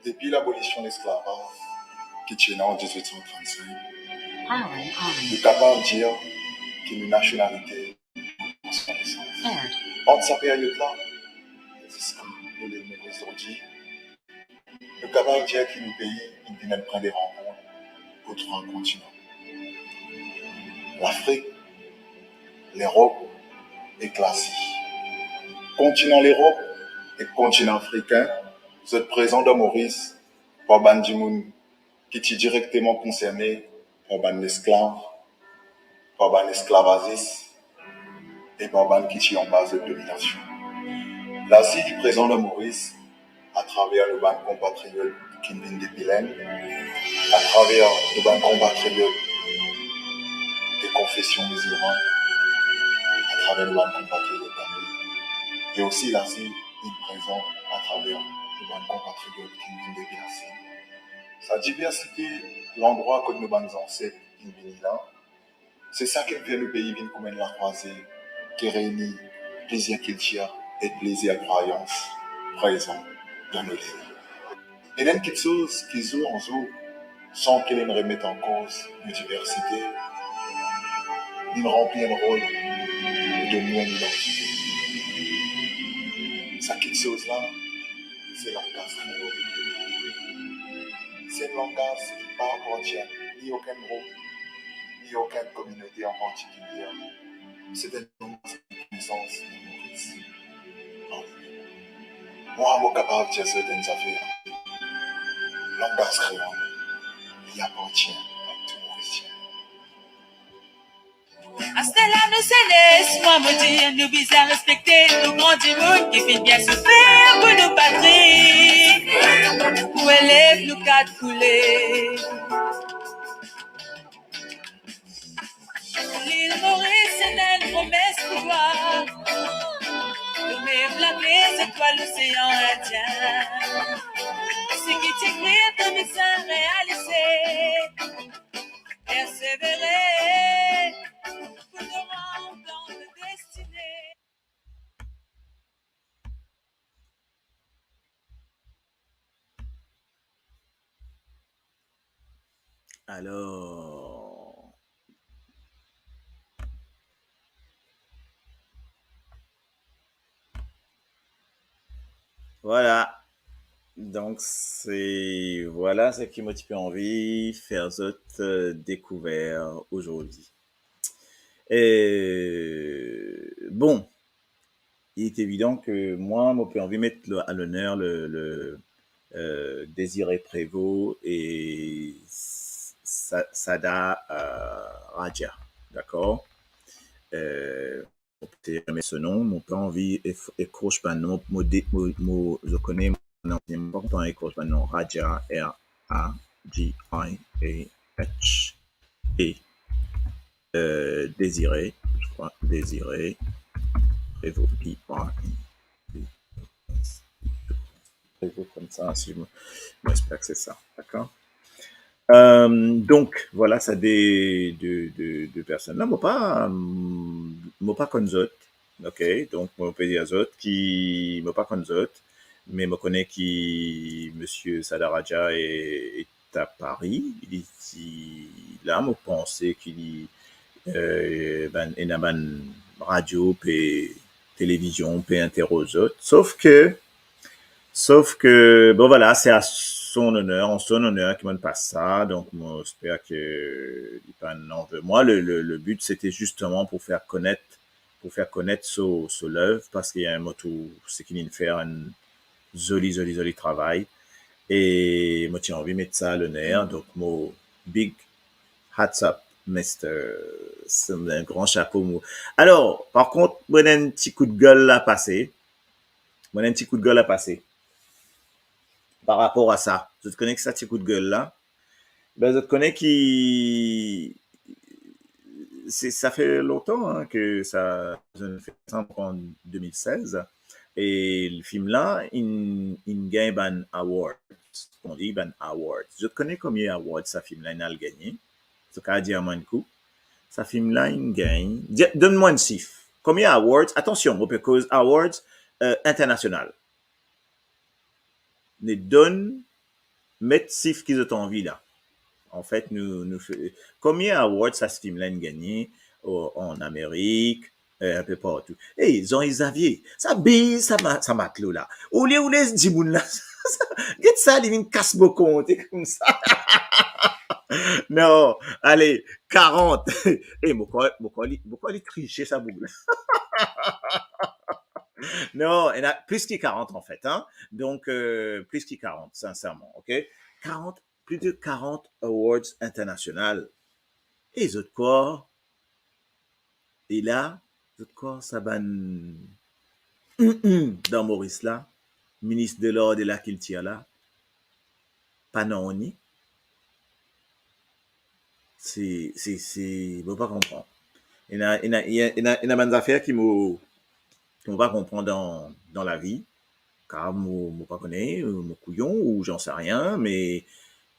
Depi labolision lesklavaz ki ti ena an dizwit san trannsink, nou kapav dir ki nou nasionalite, ant sa peryod la ziska nou lel Moris zordi, nou kapav dir ki nou pei inn vinn enn pwin de rankont pou trwa kontinan: Lafrik, Lerop ek Lazi. Kontinan Lerop ek kontinan afrikin, zot prezan dan Moris par bann dimoun ki ti direkteman konserne par bann lesklav, par bann esklavazis e par bann ki ti anba zot dominasion. Lazi, li prezan dan Moris atraver nou bann konpatriot ki vinn depi Lenn, atraver nou bann konpatriot de konfesion mizilman, atraver nou bann konpatriot tamil, e osi Lazi, li prezan atraver nou bann konpatriot ki vinn depi Lasin. Sa diversite landrwa kot nou bann zanset inn vini la, se sa ki fer nou pei vinn kouma enn lakrwaze ki reyni plizier kiltir ek plizier krwayans prezan dan nou lil. Ena enn kiksoz ki zour an zour, san ki li remet an koz nou diversite, li ranpli enn rol pou donn nou enn idantite. Sa kiksoz la, se langaz kreol. Se enn langaz ki pa apartien ni okenn group, ni okenn kominote an partikilie. Se enn langaz ki konesans Moris an limem. Mwa, mo kapav dir zot enn zafer, langaz kreol, li apartien a tou Morisien. Aster la nou zenes, mwa mo dir, nou bizin respekte nou gran dimoun ki finn bien soufer pou nou patri, pou elev nou kat koule. Lil Moris ena enn promes pou twa, nou mem lame zetwal Losean Indien. Seki ti ekrir, to bizin realize, persevere pou to rant dan to destine. Alor, vwala. Donk, se, vwala seki mo ti pe anvi fer zot, euh, dekouver azordi. E, bon, il est évident que moi, mo pe anvi met lo-, à l'honneur le, le, euh, Désiré Prévot et Sa-, Sada, euh, Raja, dakor? Euh, mo pe met so nom, mo pa anvi ef-, ekros bann nom, mo de-, mo, mo, zot kone, mo, non, mo pa kontan ekros bann nom, Raja, R A G I A H, et, euh, Désiré, je crois, Désiré Prévot, P R E V O T, koumsa, si mo, mo espere ke se sa, dakor? Euh, donk, vwala, sa de, de, de, de personn la, mo pa, mo pa konn zot, ok? Donk, mo pe dir zot ki mo pa konn zot, me mo kone ki misie Sada Raja e, e a Paris, li ti la, mo panse ki li, euh, bann, ena bann radio pe televizion pe interoz zot. Sof ke, sof ke, bon, vwala, se a son oner, an son oner ki mo'nn pas sa, donk mo esper ke li pa'nn anvi mwa. Le, le, le but, c'était justement pour faire connaître, pour faire connaître so, so lev, parski mo trouv seki li'nn fer enn zoli, zoli, zoli travay. E mo ti anvi met sa a loner, donk mo big hats up, mister, se enn gran sapo mo. Alor, par kont, mo ena enn ti koudgel la pase. Mo ena enn ti koudgel la pase. Par rapor a sa, zot kone ki sa ti koudgel la? Be, zot kone ki se, sa fer lontan, hein, ke sa, zot inn fer sa an de mil sez. E fim la, inn, inn gagn bann awards. On dit bann awards. Zot kone konbien awards sa fim la inn al gagne? Zot kapav dir mwa enn kou? Sa fim la inn gagn, di-, donn mwa enn sif. Konbien awards? Atansion, mo pe koz awards, euh, internasional. Ne donn, met sif ki zot anvi la. Anfet, nou, nou fer, konbien award sa fim la inn gagne, o, an Amerik, eh, enpe partou. Ey, Jean Xavier, sa baz sa ma-, sa matlo la. Olie, olie dimoun la, get sa, li vinn kas mo kont koumsa. Non, ale, karant. Ey, mo krwar, mo krwar li, mo krwar li kriye sa boug la. Non, ena plis ki karant, anfet, hein. Donk, euh, plis ki karant, sinserman, ok? Karant, plis de karant awards internasional. E zot krwar, e la, zot krwar sa bann dan Moris la, minis de l'Art e Lakiltir la, pa nanye? Se, se, se, mo pa konpran. Ena, ena, ena, ena bann zafer ki mo, ki mo pa konpran dan, dan lavi. Kar mo, mo pa kone, mo kouyon ou j'en sais rien, me,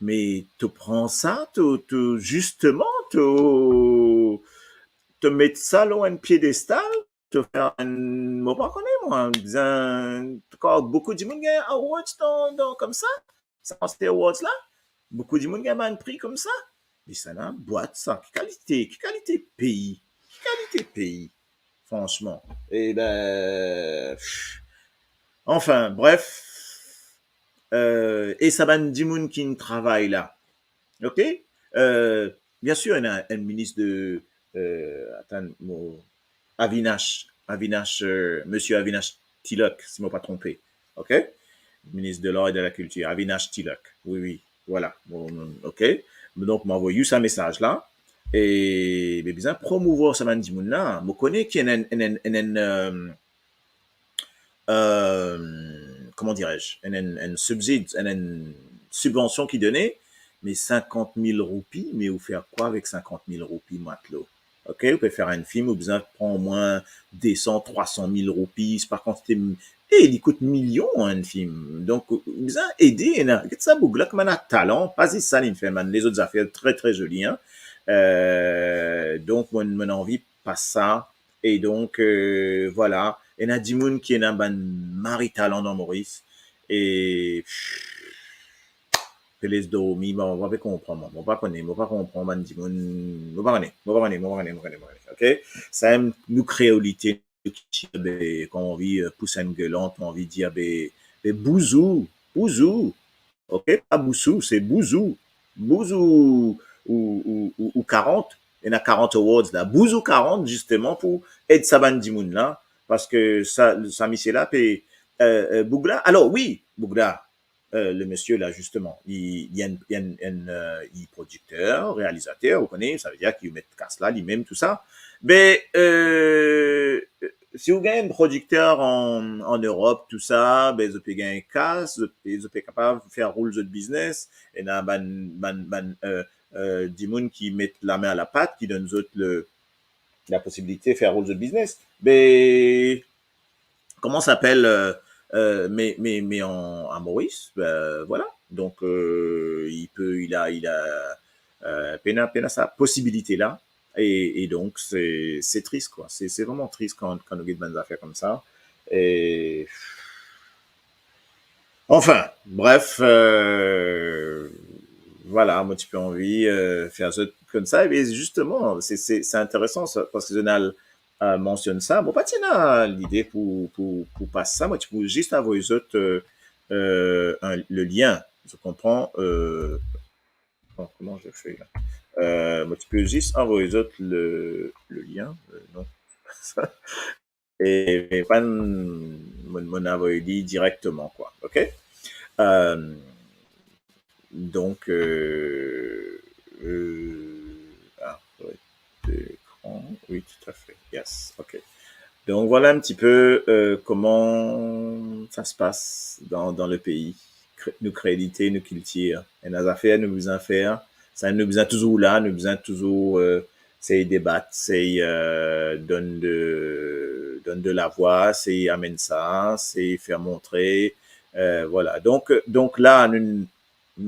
me to pran sa, to, to, zisteman, to, to met sa lor enn piedestal, to fer enn, mo pa kone mwa, bizin, kar boukou dimoun gagn awards dan, dan, koumsa, sa, sa awards la, boukou dimoun gagn bann pri koumsa. Me sa la, bwat sa, ki kalite, ki kalite pei, ki kalite pei, fransman. E be, pff, anfin, bref, euh, e sa bann dimoun ki'nn travay la, ok? Euh, biensir, ena enn minis de, euh, atann, mo, Avinash, Avinash, euh, misie Avinash Tilak, si mo pa tronpe, ok? Minis de l'Art e de Lakiltir, Avinash Tilak, wi, wi, vwala, bon, ok? Donk, mo avoy ou sa mesaz la, e, be, bizin promouvwar sa bann dimoun la. Mo kone ki ena enn, enn, enn, enn, enn, euh, euh, comment dirais-je, enn, enn, enn sibsid, enn, enn sibvansion ki done, me sinkant mil roupi, me ou fer kwa avek sinkant mil roupi, matlo? Ok, ou pe fer enn fim, ou bizin pran omwin de san, trwa san mil roupi, se pa kantite, e li kout milion, enn fim. Donk, ou bizin ede, ena, get sa boug la, kouma ena talan, pa zis sa, li'nn fer bann lezot zafer tre, tre zoli, hein. Euh, donk, mo, mo anvi pas sa, e donk, euh, vwala, ena dimoun ki ena bann mari talan dan Moris, e, pff, pe les dormi, bon, mo pa pe konpran, mwa. Mo pa kone, mo pa konpran bann dimoun, mo pa kone, mo pa kone, mo pa kone, mo pa kone, mo pa kone, ok? Samem nou kreolite, nou ki ti, be, kan anvi, euh, pous enn gelant, anvi dir, be, be, bouzou, Bouzou, ok? Pa bousou, se bouzou. Bouzou ou, ou, ou, ou karant, ena karant awards la. Bouzou karant, zisteman, pou ed sa bann dimoun la, parski sa, sa misie la pe, euh, euh, boug la. Alor, wi, boug la, euh, le misie la, zisteman, li, li enn, enn, enn, euh, li prodikter, realizater, ou kone, savedir ki met kas la, limem, tou sa. Me, euh, si ou gagn enn prodikter an, an Erop, tou sa, be, zot pe gagn kas, zot pe, zot pe kapav fer roul zot biznes, ena bann, bann, bann, euh, euh, dimoun ki met lame a lapat, ki donn zot le, laposibilite fer roul zot biznes. Me, koman sa apel, euh, euh, me, me, me an, a Moris, euh, vwala. Donk, euh, li pe, li a, li a, euh, pena, pena sa posibilite la. E, e donk, se, se tris, kwa. Se, se vreman tris kan, kan nou get bann zafer koumsa. E, anfin, bref, euh, vwala, mo ti pe anvi, euh, fer zot koumsa. E zisteman, se, se, se interesan sa, parski zot inn al, euh, mansionn sa. Mo pa ti ena lide pou, pou, pou pas sa. Mo ti pou zis avoy zot, euh, euh, enn, le lien. Zot konpran, euh, bon, koman je fais là? Euh, mo ti pe zis avoy zot le, le lien, euh, non. E, e pa enn, mo, mo inn avoy li direkteman, kwa. Ok? Euh, donk, euh, euh, ah, ouais, d'écran. Oui, tout à fait. Yes, ok. Donk, vwala enn ti pe, euh, koman sa se pas dan, dan le pei. Kre-, nou kreolite, nou kiltir. Ena zafer nou bizin fer. Sa, nou bizin touzour la, nou bizin touzour, euh, sey debat, sey, euh, donn de, donn de lavwa, sey amenn sa, sey fer montre, euh, vwala. Donk, donk la, nou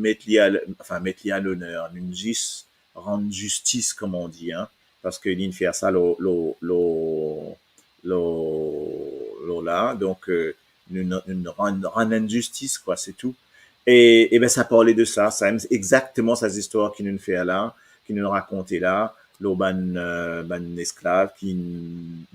met li a l-, anfin, met li a loner, nou zis rann zistis, kouma on di, hein, parski li inn fer sa lor, lor, lor, lor, lor la. Donk, euh, nou, nou, nou rann, rann enn zistis, kwa, se tou. E, e ben, sa parle de sa, sa, exakteman sa zistwar ki nou fer la, ki nou rakonte la, lor bann, euh, bann esklav ki,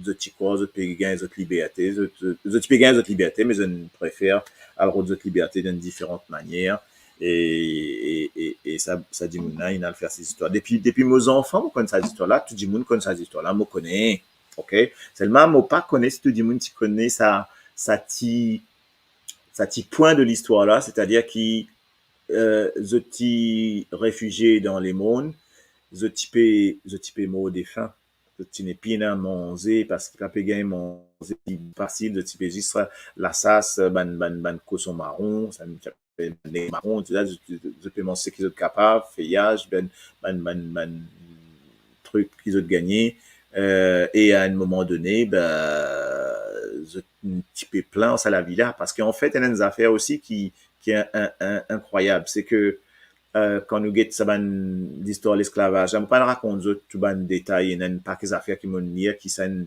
zot ti krwar zot pe gagn zot liberte, zot, zot, zot ti pe gagn zot liberte, me zot inn prefer al rod zot liberte dan diferan manier. E, e, e, e sa, sa dimoun la, inn al fer sa zistwar. Depi, depi mo zanfan, mo konn sa zistwar la, tou dimoun konn sa zistwar la, mo kone, ok? Selman, mo pa kone si tou dimoun ti kone sa, sa ti, sa ti pwin de listwar la, setadir ki, euh, zot ti refizie dan lemond, zot ti pe, zot ti pe mor de fin. Zot ti nepli ena manze, parski pa pe gagn manze fasil, zot ti pe zis lasas, bann, bann, bann koson maron, sa, bann neg maron, etsetera. Zot, zot, zot pe manz seki zot kapav, feyaz, bann, bann, bann, bann trik ki zot gagne. Euh, e a enn moman done, be, zot ti pe plin sa lavi la, parski anfet, ena enn zafer osi ki, ki in-, in-, in-, inkrwayab, se ke, euh, kan nou get sa bann listwar lesklavaz la, mo pa rakont zot tou bann detay, ena enn pake zafer ki mo'nn lir ki sa inn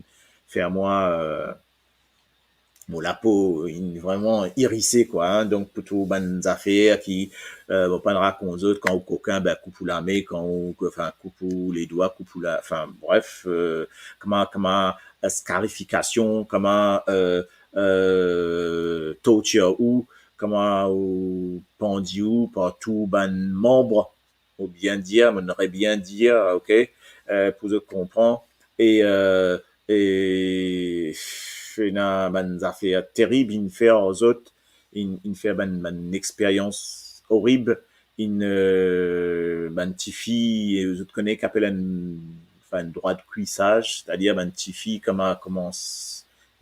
fer mwa, euh, mo lapo inn vreman irise, kwa, hein. Donk, pou tou bann zafer ki, euh, mo pa rakont zot, kan ou kokin, be, koup ou lame, kan ou, anfin, koup ou ledwa, koup ou la, anfin, bref, euh, kouma, kouma, euh, skarifikasion, kouma, euh, euh, tortir ou, kouma ou pandi ou par tou bann manb, mo bien dir, mo rebien dir, ok, euh, pou zot konpran. E, euh, e, ena bann zafer terib inn fer ar zot, inn, inn fer bann, bann experyans orib, inn, euh, bann tifi, e zot kone ki apel enn, anfin, drwa de kwisaz, setadir bann tifi kouma koumans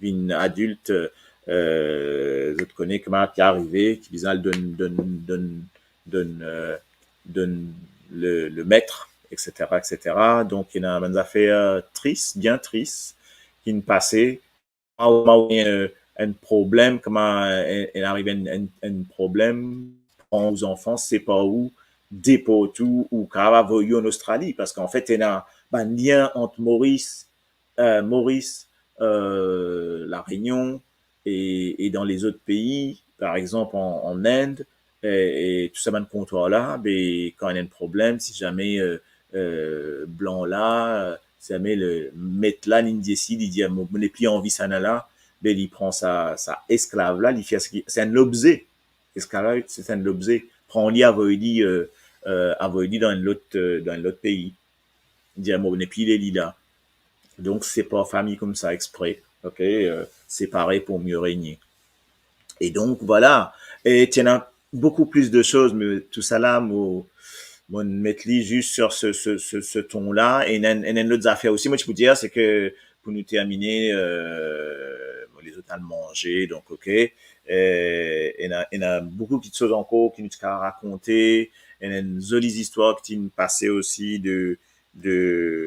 vinn adilt, euh, zot kone kouma ki arive, ki bizin al donn, donn, donn, donn, euh, donn le, le met, etsetera, etsetera. Donk, ena bann zafer tris, bien tris, ki'nn pase. Kouma, kouma, euh, enn problem, kouma, euh, inn arive enn, enn, enn problem, pran ou zanfan, separ ou, deport ou, ou kapav avoy ou an Ostrali, parski anfet, ena bann lien ant Moris, euh, Moris, euh, La Rényon e, e dan lezot pei, par exanp, an, an Ind, e, e tou sa bann kontwar la, be, kan ena enn problem, si zame, euh, euh, blan la, euh, si zame le met la, li'nn deside, li dir, mo, mo nepli anvi sa nana la, be, li pran sa, sa esklav la, li fer seki, se enn lobze. Esklav, se enn lobze. Pran li, avoy li, euh, euh, avoy li dan enn lot, euh, dan enn lot pei. Dir, mo nepli le li la. Donk, separ fami koumsa, exprès, ok, euh, séparés pour mieux régner. E donk, vwala. E ti ena boukou plis de soz, me tou sa la, mo, mo met li zis sur ce, ce, ce, ce ton-là. E ena, ena enn lot zafer osi, mo ti pou dir, se ke pou nou termine, euh, bon, lezot al manze, donk, ok. Euh, ena, ena boukou kitsoz ankor ki nou ti kapav rakonte, ena enn zoli zistwar ki ti pase osi de, de,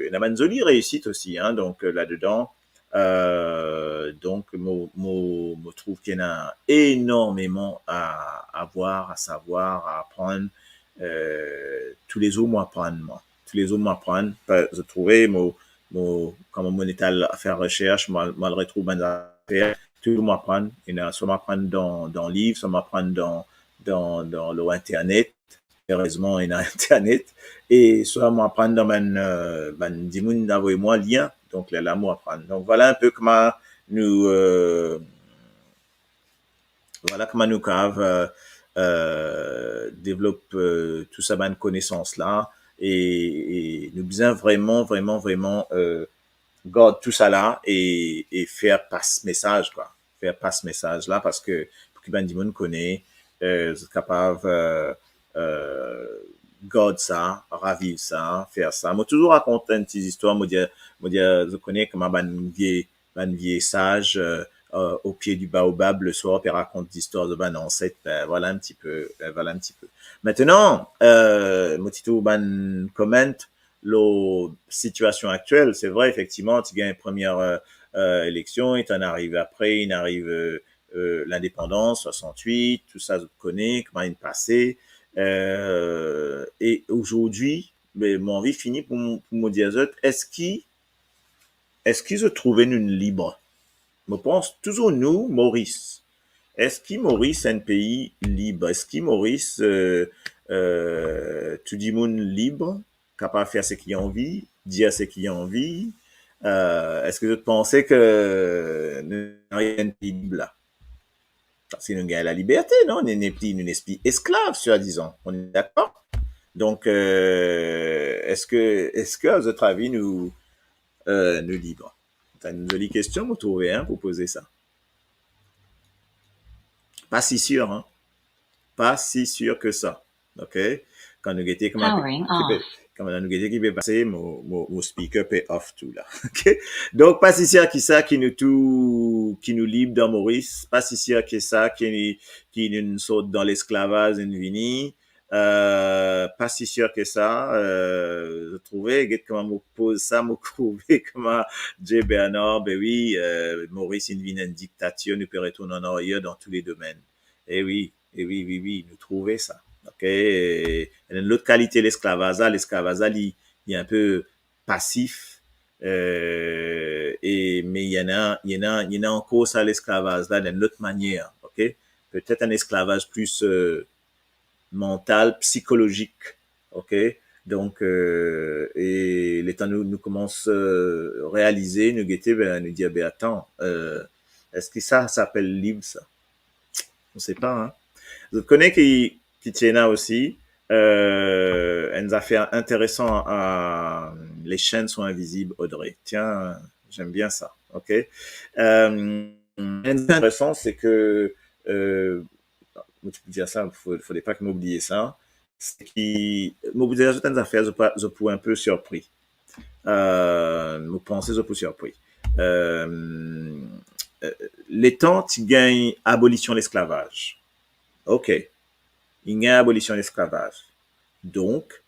ena bann zoli reisit osi, hein, donk, euh, ladedan. Euh, donk, mo, mo, mo trouv ki ena enormeman a, a vwar, a savwar, a aprann. Euh, toulezour mo aprann, mwa. Toulezour mo aprann. Pa, zot trouve, mo, mo, kouma mo ete al fer resers, mo al, mo al retrouv bann zafer. Toulezour mo aprann. Ena, swa mo aprann dan, dan liv, swa mo aprann dan, dan, dan, lor internet. Erezman, ena internet. E swa mo aprann dan bann, euh, bann dimoun avoy mwa lien. Donk, lerla mo aprann. Donk, vwala enn pe kouma nou, euh, vwala kouma nou kapav, euh, euh, devlop, euh, tou sa bann konesans la. E, e nou bizin vreman, vreman, vreman, euh, gard tou sa la e, e fer pas mesaz, kwa. Fer pas mesaz la, parski pou ki bann dimoun kone, euh, zot kapav, euh, euh, gard sa, raviv sa, fer sa. Mo touzour rakont enn ti zistwar, mo dir, mo dir, zot kone kouma bann vie, bann vie saz, euh, euh, au pied du baobab, le soir, pe rakont zistwar de bann anset, ben, vwala enn ti pe, ben, vwala enn ti pe. Aster, euh, mo ti trouv bann comment, lor sitiasion aktiel, se vre, efektivman, ti gagn premie, euh, euh, eleksion, e ti ariv apre, inn ariv, euh, euh, lindepandans, swasant-wit, tou sa zot kone, kouma inn pase. Euh, e azordi, be, mo anvi fini pou, pou mo dir zot, eski, eski zot trouve nou lib? Mo pans touzour nou, Moris. Eski Moris enn pei lib? Eski Moris, euh, euh, tou dimoun lib? Kapav fer seki anvi, dir seki anvi. Euh, eski zot panse ke nou ena enn pei lib la? Parski nou gagn laliberte, non? Nou nepli, nou nepli esklav, swadizan. On est d'accord? Donk, euh, eski, eski, a zot avi, nou, euh, nou lib? Se enn zoli kestion, mo trouve, hein, pou poze sa. Pa si sir, hein. Pa si sir ke sa. Ok? Kan nou gete kouma, ah, wi, ki pe, kan nou gete ki pe pase, mo, mo, mo speaker pe off tou la. Ok? Donk, pa si sir ki sa, ki nou tou, ki nou lib dan Moris, pa si sir ki sa, ki, ki nou sort dan lesklavaz, nou vini, euh, pa si sir ki sa, euh, zot trouve, get kouma mo poz sa, mo trouve kouma Jay Bernard, be wi, euh, Moris inn vinn enn diktatir, nou pe retourn an aryer dan tou le domenn. E wi, e wi, wi, wi, nou trouve sa. Ok? Ena enn lot kalite lesklavaz la, lesklavaz la, li, li enn pe pasif, euh, e, me ena, ena, ena ankor sa lesklavaz la, dan enn lot manier, ok? Petet enn lesklavaz plis, euh, mantal, psikolozik, ok? Donk, euh, e letan nou, nou koumans, euh, realize, nou gete, be, nou dir, be, atann, euh, eski sa, sa apel lib, sa? On sait pas, hein. Zot kone ki, ki ti ena osi, euh, enn zafer interesan, euh, Les chaînes sont invisibles, Audrey. Tiens, j'aime bien ça, ok? Euh, enn zafer interesan, se ke, euh, mo ti pou dir sa, fo, fode pa ki mo bliye sa. Se ki, mo pou dir zot enn zafer, zot pou, zot pou enn pe sirpri. Euh, mo panse zot pou sirpri. Euh, euh, letan ti gagn abolision lesklavaz. Ok. Inn gagn abolision lesklavaz. Donk,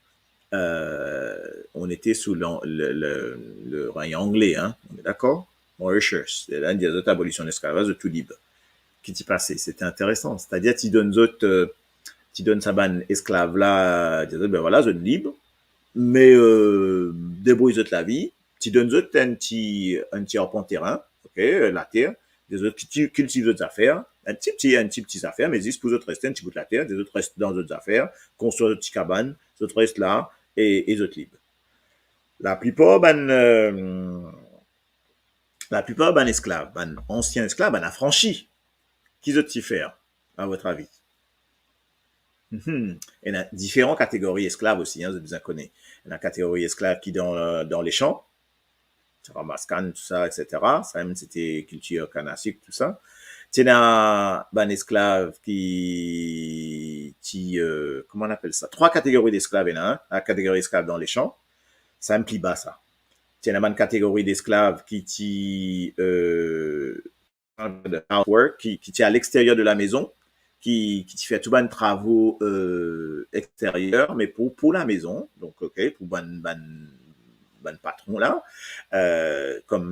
euh, on était sous l'an-, le, le, le règne anglais, hein, on est d'accord? Mauritius, e la, dir zot abolision lesklavaz, zot tou lib. Ki ti pase? Sete interesan. Setadir, ti donn zot, euh, ti donn sa bann esklav la, dir zot, be vwala, zot lib, me, euh, debrouy zot lavi, ti donn zot enn ti, enn ti arpant terin, ok, later, dir zot kilti-, kiltiv zot zafer, enn ti, ti, enn ti, ti zafer, me zis pou zot reste enn ti bout later, dir zot res dan zot zafer, konstrir zot ti kabann, zot res la, e, e zot lib. Laplipar bann, euh, laplipar bann esklav, bann ansien esklav, bann afransi, ki zot ti fer, a vot avi? Mhm. Ena diferan kategori esklav osi, hein, zot bizin kone. Ena kategori esklav ki dan, dan lesan, ramas kann, tou sa, et cetera. Sa mem, se ti kiltir kann a sik, tou sa. Ti ena bann esklav ki ti, euh, kouma on apel sa? Trwa kategori desklav ena, hein? La kategori esklav dan lesan, sa mem pli ba sa. Ti ena bann kategori desklav ki ti, euh, housework, ki, ki ti a lexterier de lamezon, ki, ki ti fer tou bann travo, euh, exterier, me pou, pou lamezon, donk, ok, pou bann, bann, bann patron la, euh, kom,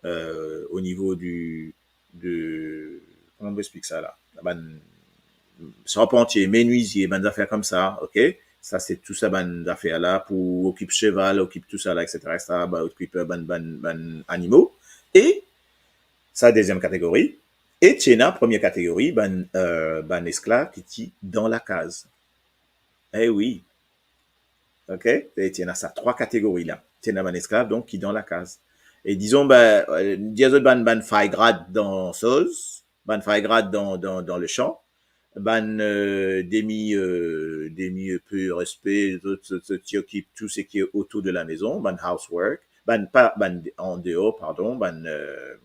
euh, o nivo di, de, kouma mo explik sa la? Bann sarpantie, menwizie, bann zafer koumsa, ok? Sa se tou sa bann zafer la, pou okip seval, okip tou sa la, et cetera, et cetera, ba, okip bann, bann, bann animo. E sa deziem kategori. E ti ena premie kategori, bann, euh, bann esklav ki ti dan lakaz. Eh wi. Ok? E ti ena sa trwa kategori la. Ti ena bann esklav, donk, ki dan lakaz. E dizon, ben, euh, dir zot bann, bann fay grad dan soz, bann fay grad dan, dan, dan lesan, bann, euh, demi, euh, demi, euh, pe respe, zot, zot, zot ti okip tou seki otour de lamezon, bann housework, bann pa, bann an deor, pardon, bann, euh,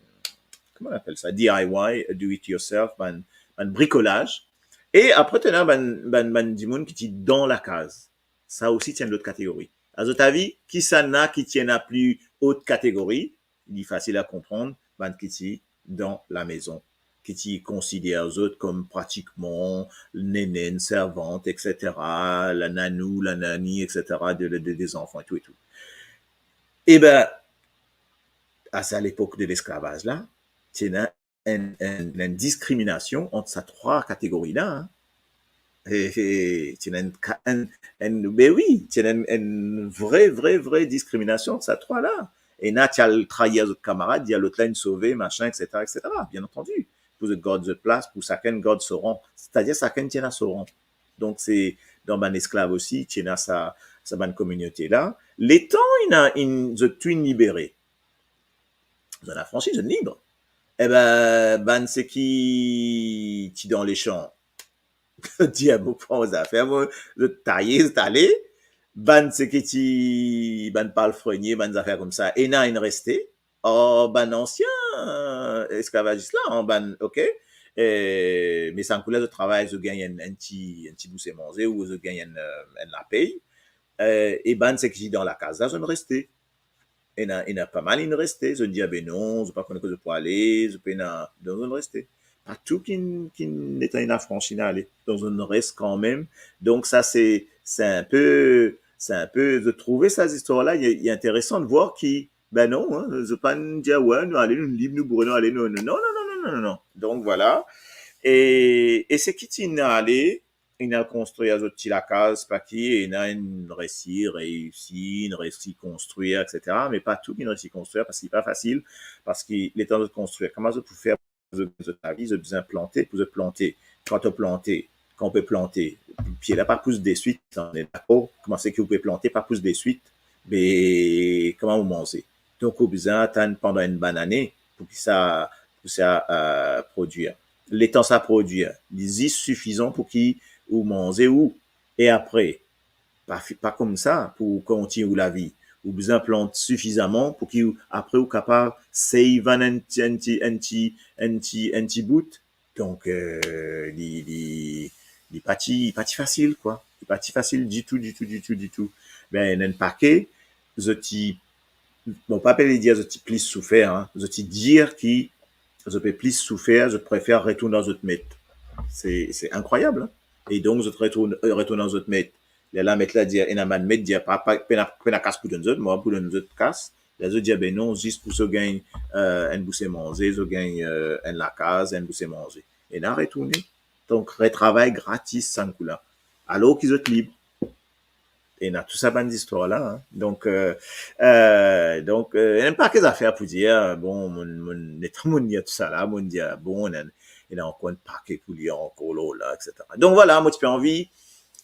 kouma on apel sa? D I Y, do it yourself, bann, bann brikolaz. E apre, ti ena bann, bann, bann dimoun ki ti dan lakaz. Sa osi ti enn lot kategori. A zot avi, kisannla ki ti ena pli ot kategori? Li fasil a konprann, bann ki ti dan lamezon, ki ti konsider zot kom pratikman nenenn, servant, et cetera, la nanou, la nani, et cetera, de, de, de, de zanfan e tou e tou. E ben, a sa lepok de lesklavaz la, ti ena enn, enn, enn diskriminasion ant sa trwa kategori la, hein. E, e, ti ena enn ka-, enn, enn, be wi, ti ena enn, enn vre, vre, vre diskriminasion ant sa trwa la. Ena ti al trair zot kamarad, dir lot la inn sove, masin, et cetera, et cetera. Bien antandi, pou zot gard zot plas, pou sakenn gard so ran. Setadir sakenn ti ena so ran. Donk, se dan bann esklav osi, ti ena sa, sa bann kominote la. Letan inn, inn, zot tou inn libere, zot inn afransi, zot inn lib. E ben, bann seki ti dan lesan, zot dir, "Mo pran mo zafer, mo, zot taye, zot ale." Bann seki ti, bann palfrenie, bann zafer koumsa, ena inn reste. Or, bann ansien, euh, esklavazis la, an bann, ok, e, me sa kou la, zot travay, zot gagn enn, enn ti, enn ti bouse manze, ou zot gagn enn, euh, enn lapey. E, e bann seki ti dan lakaz la, zot inn reste. Ena, ena pa mal inn reste, zot dir, "Be non, zot pa kone kot zot pou ale, zot pena," donk zot inn reste. Pa tou ki, ki letan inn afransi, inn ale, donk zot inn res kanmem. Donk sa se, se enn pe, se enn pe, zot trouve sa zistwar la, li, li interesan de vwar ki, be non, hein, zot pa'nn dir, "We, nou ale, nou lib, nou boure, nou ale," non, non, non. Donk vwala. E, e seki ti inn ale, inn al konstrir zot ti lakaz, pa ki, ena inn resi, reisi, inn resi konstrir, et cetera. Me pa tou ki inn resi konstrir, parski pa fasil, parski letan zot konstrir, kouma zot pou fer zot, zot lavi, zot bizin plante, pou zot plante. Kan to plante, kan ou pe plante, pie la pa pous deswit, on est d'accord? Kouma seki ou pe plante pa pous deswit, be kouma ou manze? Donk ou bizin atann pandan enn bann ane pou ki sa, pou sa, euh, prodwir. Letan sa prodwir, li zis sifizan pou ki ou manze ou, e apre, pa fi-, pa koumsa pou kontign ou lavi. Ou bizin plant sifizaman pou ki ou, apre ou kapav save enn ti, enn ti, enn ti, enn ti, enn ti bout. Donk, euh, li, li, li pa ti, pa ti fasil, kwa. Li pa ti fasil ditou, ditou, ditou, ditou. Be, ena enn pake, zot ti, bon, pa pe dir zot ti plis soufer, hein. Zot ti dir ki zot pe plis soufer, zot prefer retourn dan zot met. Se, se inkrwayab, hein. E donk, zot retourn, euh, retourn dan zot met. Lerla met la dir, ena bann met dir, pa, pa, pena, pena kas pou donn zot, mo pou donn zot kas. La zot dir, be non, zis pou zot gagn, euh, enn bouse manze, zot gagn, euh, enn lakaz, enn bouse manze. Ena retourne. Donk, retravay gratis, sa kou la. Alor ki zot lib. Ena tou sa bann zistwar la, hein. Donk, euh, euh, donk, euh, ena enn pake zafer pou dir, bon, mo, mo, letan mo lir tou sa la, mo dir, bon, ena, ena ankor enn pake pou lir ankor lor la, et cetera. Donk vwala, mo ti pe anvi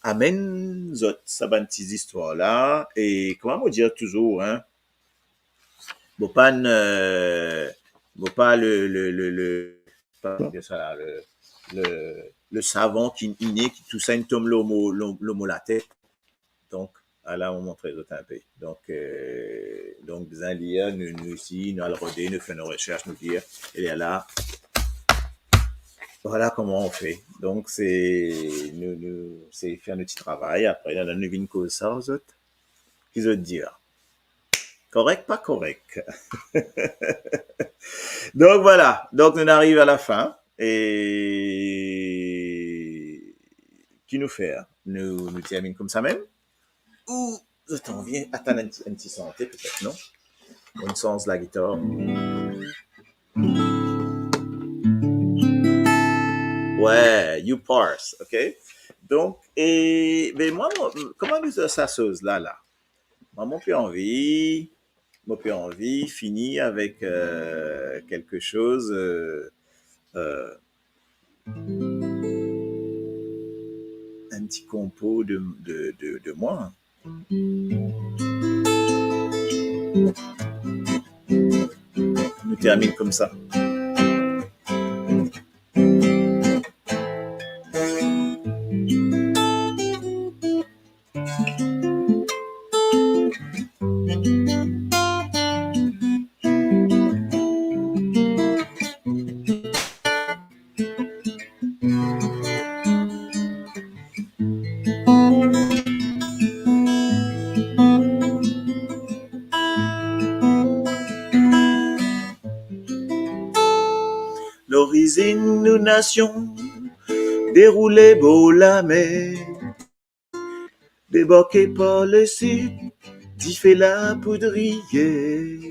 amenn zot sa bann ti zistwar la, e kouma mo dir touzour, hein, mo pa'nn, euh, mo pa le, le, le, le, pa dir sa la, le, le, le savan ki inn ine, ki tou sa inn tom lor mo, lor, lor mo latet. Donk, ala, mo montre zot inpe. Donk, euh, donk, bizin lir, nou, nou isi, nou al rode, nou fer nou resersy, nou lir, e lerla, vwala kouma on fer. Donk, se, nou, nou, se fer nou ti travay, apre, la, nou vinn koz sa, zot. Ki zot dir? Korek, pa korek? Donk, vwala. Donk, nou ariv a lafin. E ki nou fer? Nou, nou terminn koumsa mem? Ou zot anvi atann enn ti, enn ti sante, petet, non? Ou sanz lagitar. Wi, You Pass, ok? Donk, e, be, mwa, mo, kouma nou dir sa soz la, la? Mwa, mo pe anvi, mo pe anvi fini avek, euh, quelque chose, euh, euh, enn ti konpo de, de, de, de mwa. Nou terminn koumsa. Lorizinn nou nasion, deroule bor lamer, debarke par lesid, dife lapoudriyer,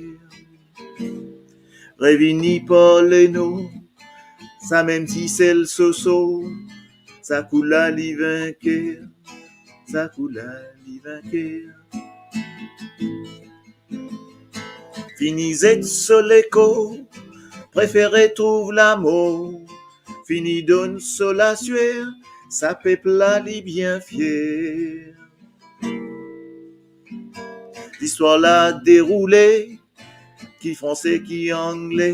revini par lenor, samem ti sel soso, sa kou la li vinker, sa kou la li vinker. Fini zet so lekor, prefere trouv lamor, fini donn so laswier, sa pep la li bien fier. Listwar la deroule, ki franse ki angle,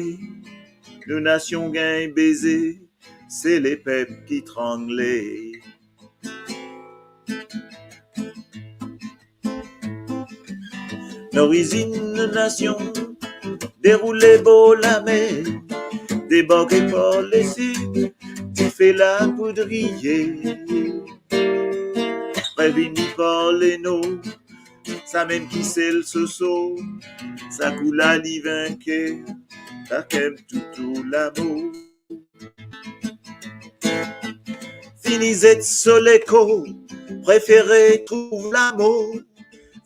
nou nasion gagn beze, se lepep ki trangle. Lorizinn nou nasion, deroule bor lamer, debarke par lesid, dife lapoudriyer, revini par lenor, samem ki sel soso, sa kou la li vinker, ta kem toutou lamor. Fini zet so lekor, prefere trouv lamor,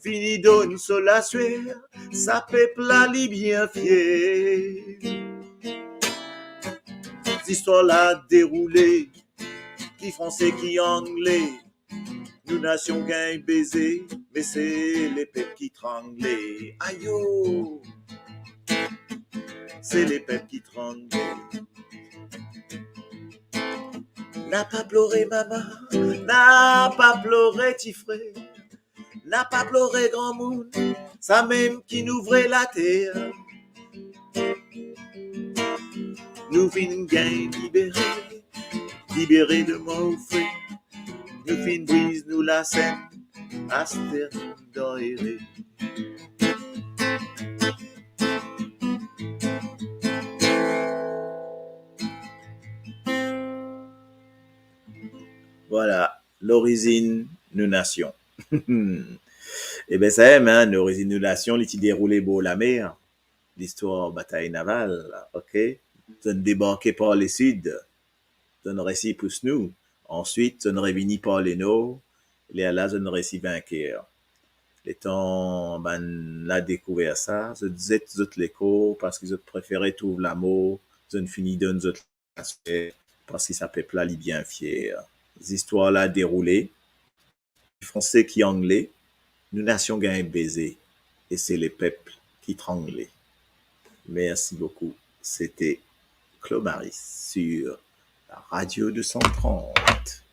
fini donn so laswier, sa pep la li bien fier. Listwar la deroule, ki franse ki angle, nou nasion gagn beze, me se lepep ki trangle. Ayo! Se lepep ki trangle. Napa plore mama, napa plore tifrer, napa plore granmoun, samem ki nou vre later. Nou finn gagn libere, libere de mor fre. Nou finn briz nou lasenn, aster nou dan ere. Vwala, lorizinn nou nasion. Eben, samem, hein, lorizinn nou nasion, li ti deroule bor lamer. Listwar batay naval, ok? Zot debarke par lesid, zot resi pous nou. Answit, zot revini par lenor, lerla zot resi vinker. Letan bann la dekouver sa, zot zet zot lekor parski zot prefere trouv lamor, zot fini donn zot laswier, parski sa pep la li bien fier. Listwar la deroule, franse ki angle, nou nasion gagn beze, e se lepep ki trangle. Merci beaucoup. C'était Claude Maris sur la radio deux cent trente.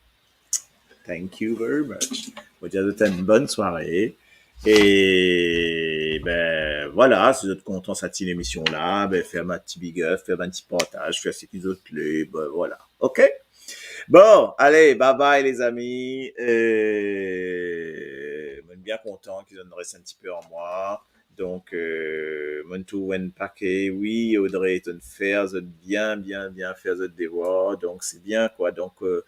Thank you very much. Mo dir zot enn bonn sware. E, ben, vwala, si zot kontan sa ti lemision la, ben, fer bann ti big up, fer bann ti partaz, fer seki zot le, ben, vwala. Ok? Bon, ale, bye bye, lezami. Euh, mo'nn bien kontan ki zot res enn tipe ar mwa. Donk, euh, mo'nn trouv enn pake, wi, Audrey, to'nn fer zot bien, bien, bien fer zot devwar. Donk, se bien, kwa. Donk, euh,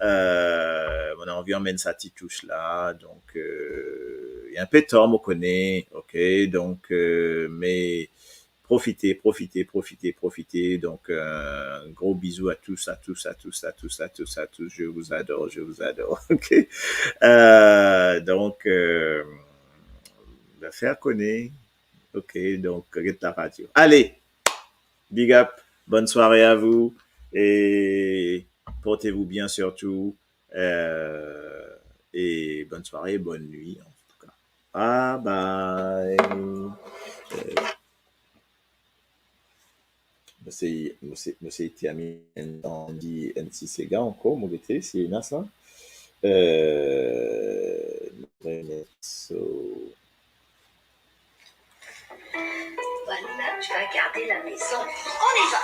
euh, mo'nn anvi amenn sa ti tous la. Donk, euh, li enpe tar, mo kone, ok? Donk, euh, me profite, profite, profite, profite. Donk, euh, gro bizou a tous, a tous, a tous, a tous, a tous, a tous. Je vous adore, je vous adore. Ok. Euh, donk, euh, ben, fer kone. Ok, donk, get la radio. Ale, big up, bonne soirée à vous et portez-vous bien surtout. Euh, et bonne soirée, bonne nuit en tout cas. Bye bye. Euh, mo sey, mo sey, mo sey terminn enn, enn ti sega ankor, mo gete si ena sa. Euh, mo remet so. Voilà, tu as gardé la maison. On y va.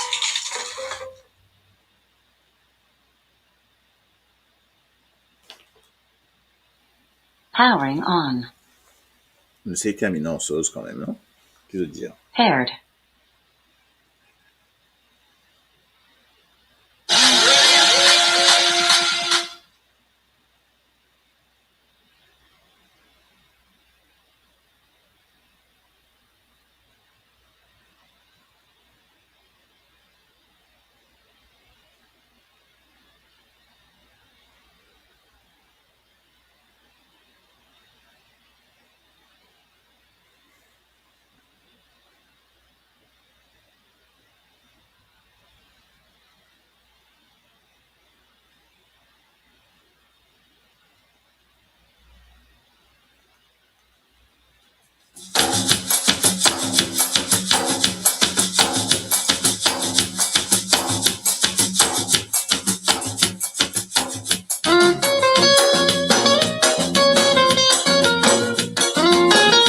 Powering on. Nou sey terminn an soz kanmem, non? Ki zot dir? Paired.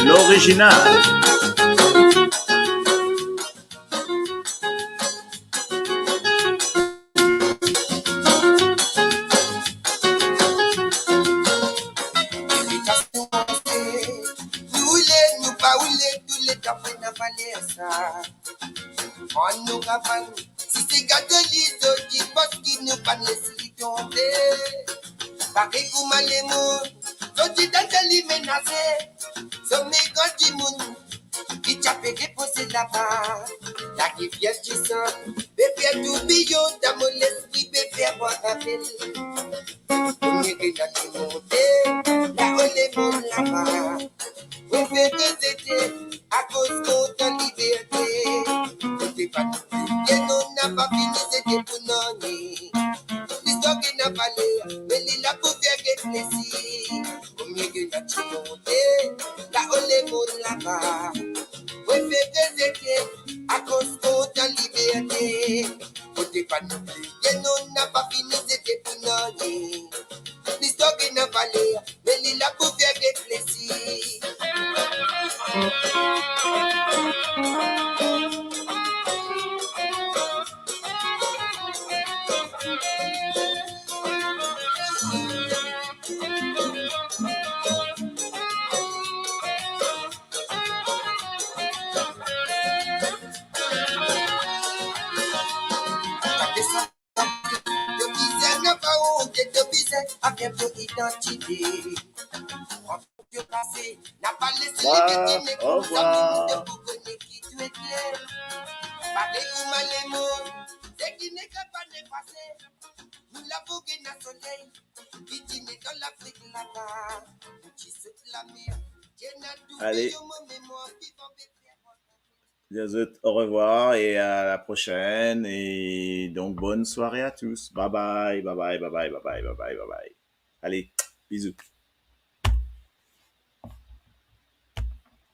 L'original. Nou oule, nou pa oule, touleta pou ena valer sa. Annou kavann, si se gate li, zot ti pans ki nou pa'nn les li tonbe. Parey kouma lemonn, zot ti dan li menase. Some gran dimoun ki ti ape repoze laba, larivier disan, be fer toubiyon dan mo lespri, be fer bwar avel. Premie grenad ti monte, lao lemonn laba. Prefere zete, akoz kontan liberte. Kote pa nou pli, bien nou napa fini zete pou nanye. Listwar ena valer, me li la pou fer reflesi. Premie grenad ti monte, lao lemonn laba. Prefere zete, akoz kontan liberte. Kote pa nou pli, bien nou napa fini zete pou nanye. Listwar ena valer, me li la pou fer reflesi. Au revoir. Allez. Je vous dis au revoir et à la prochaine. Et donc, bonne soirée à tous. Bye bye, bye bye, bye bye, bye bye, bye bye, bye bye. Allez, bisous.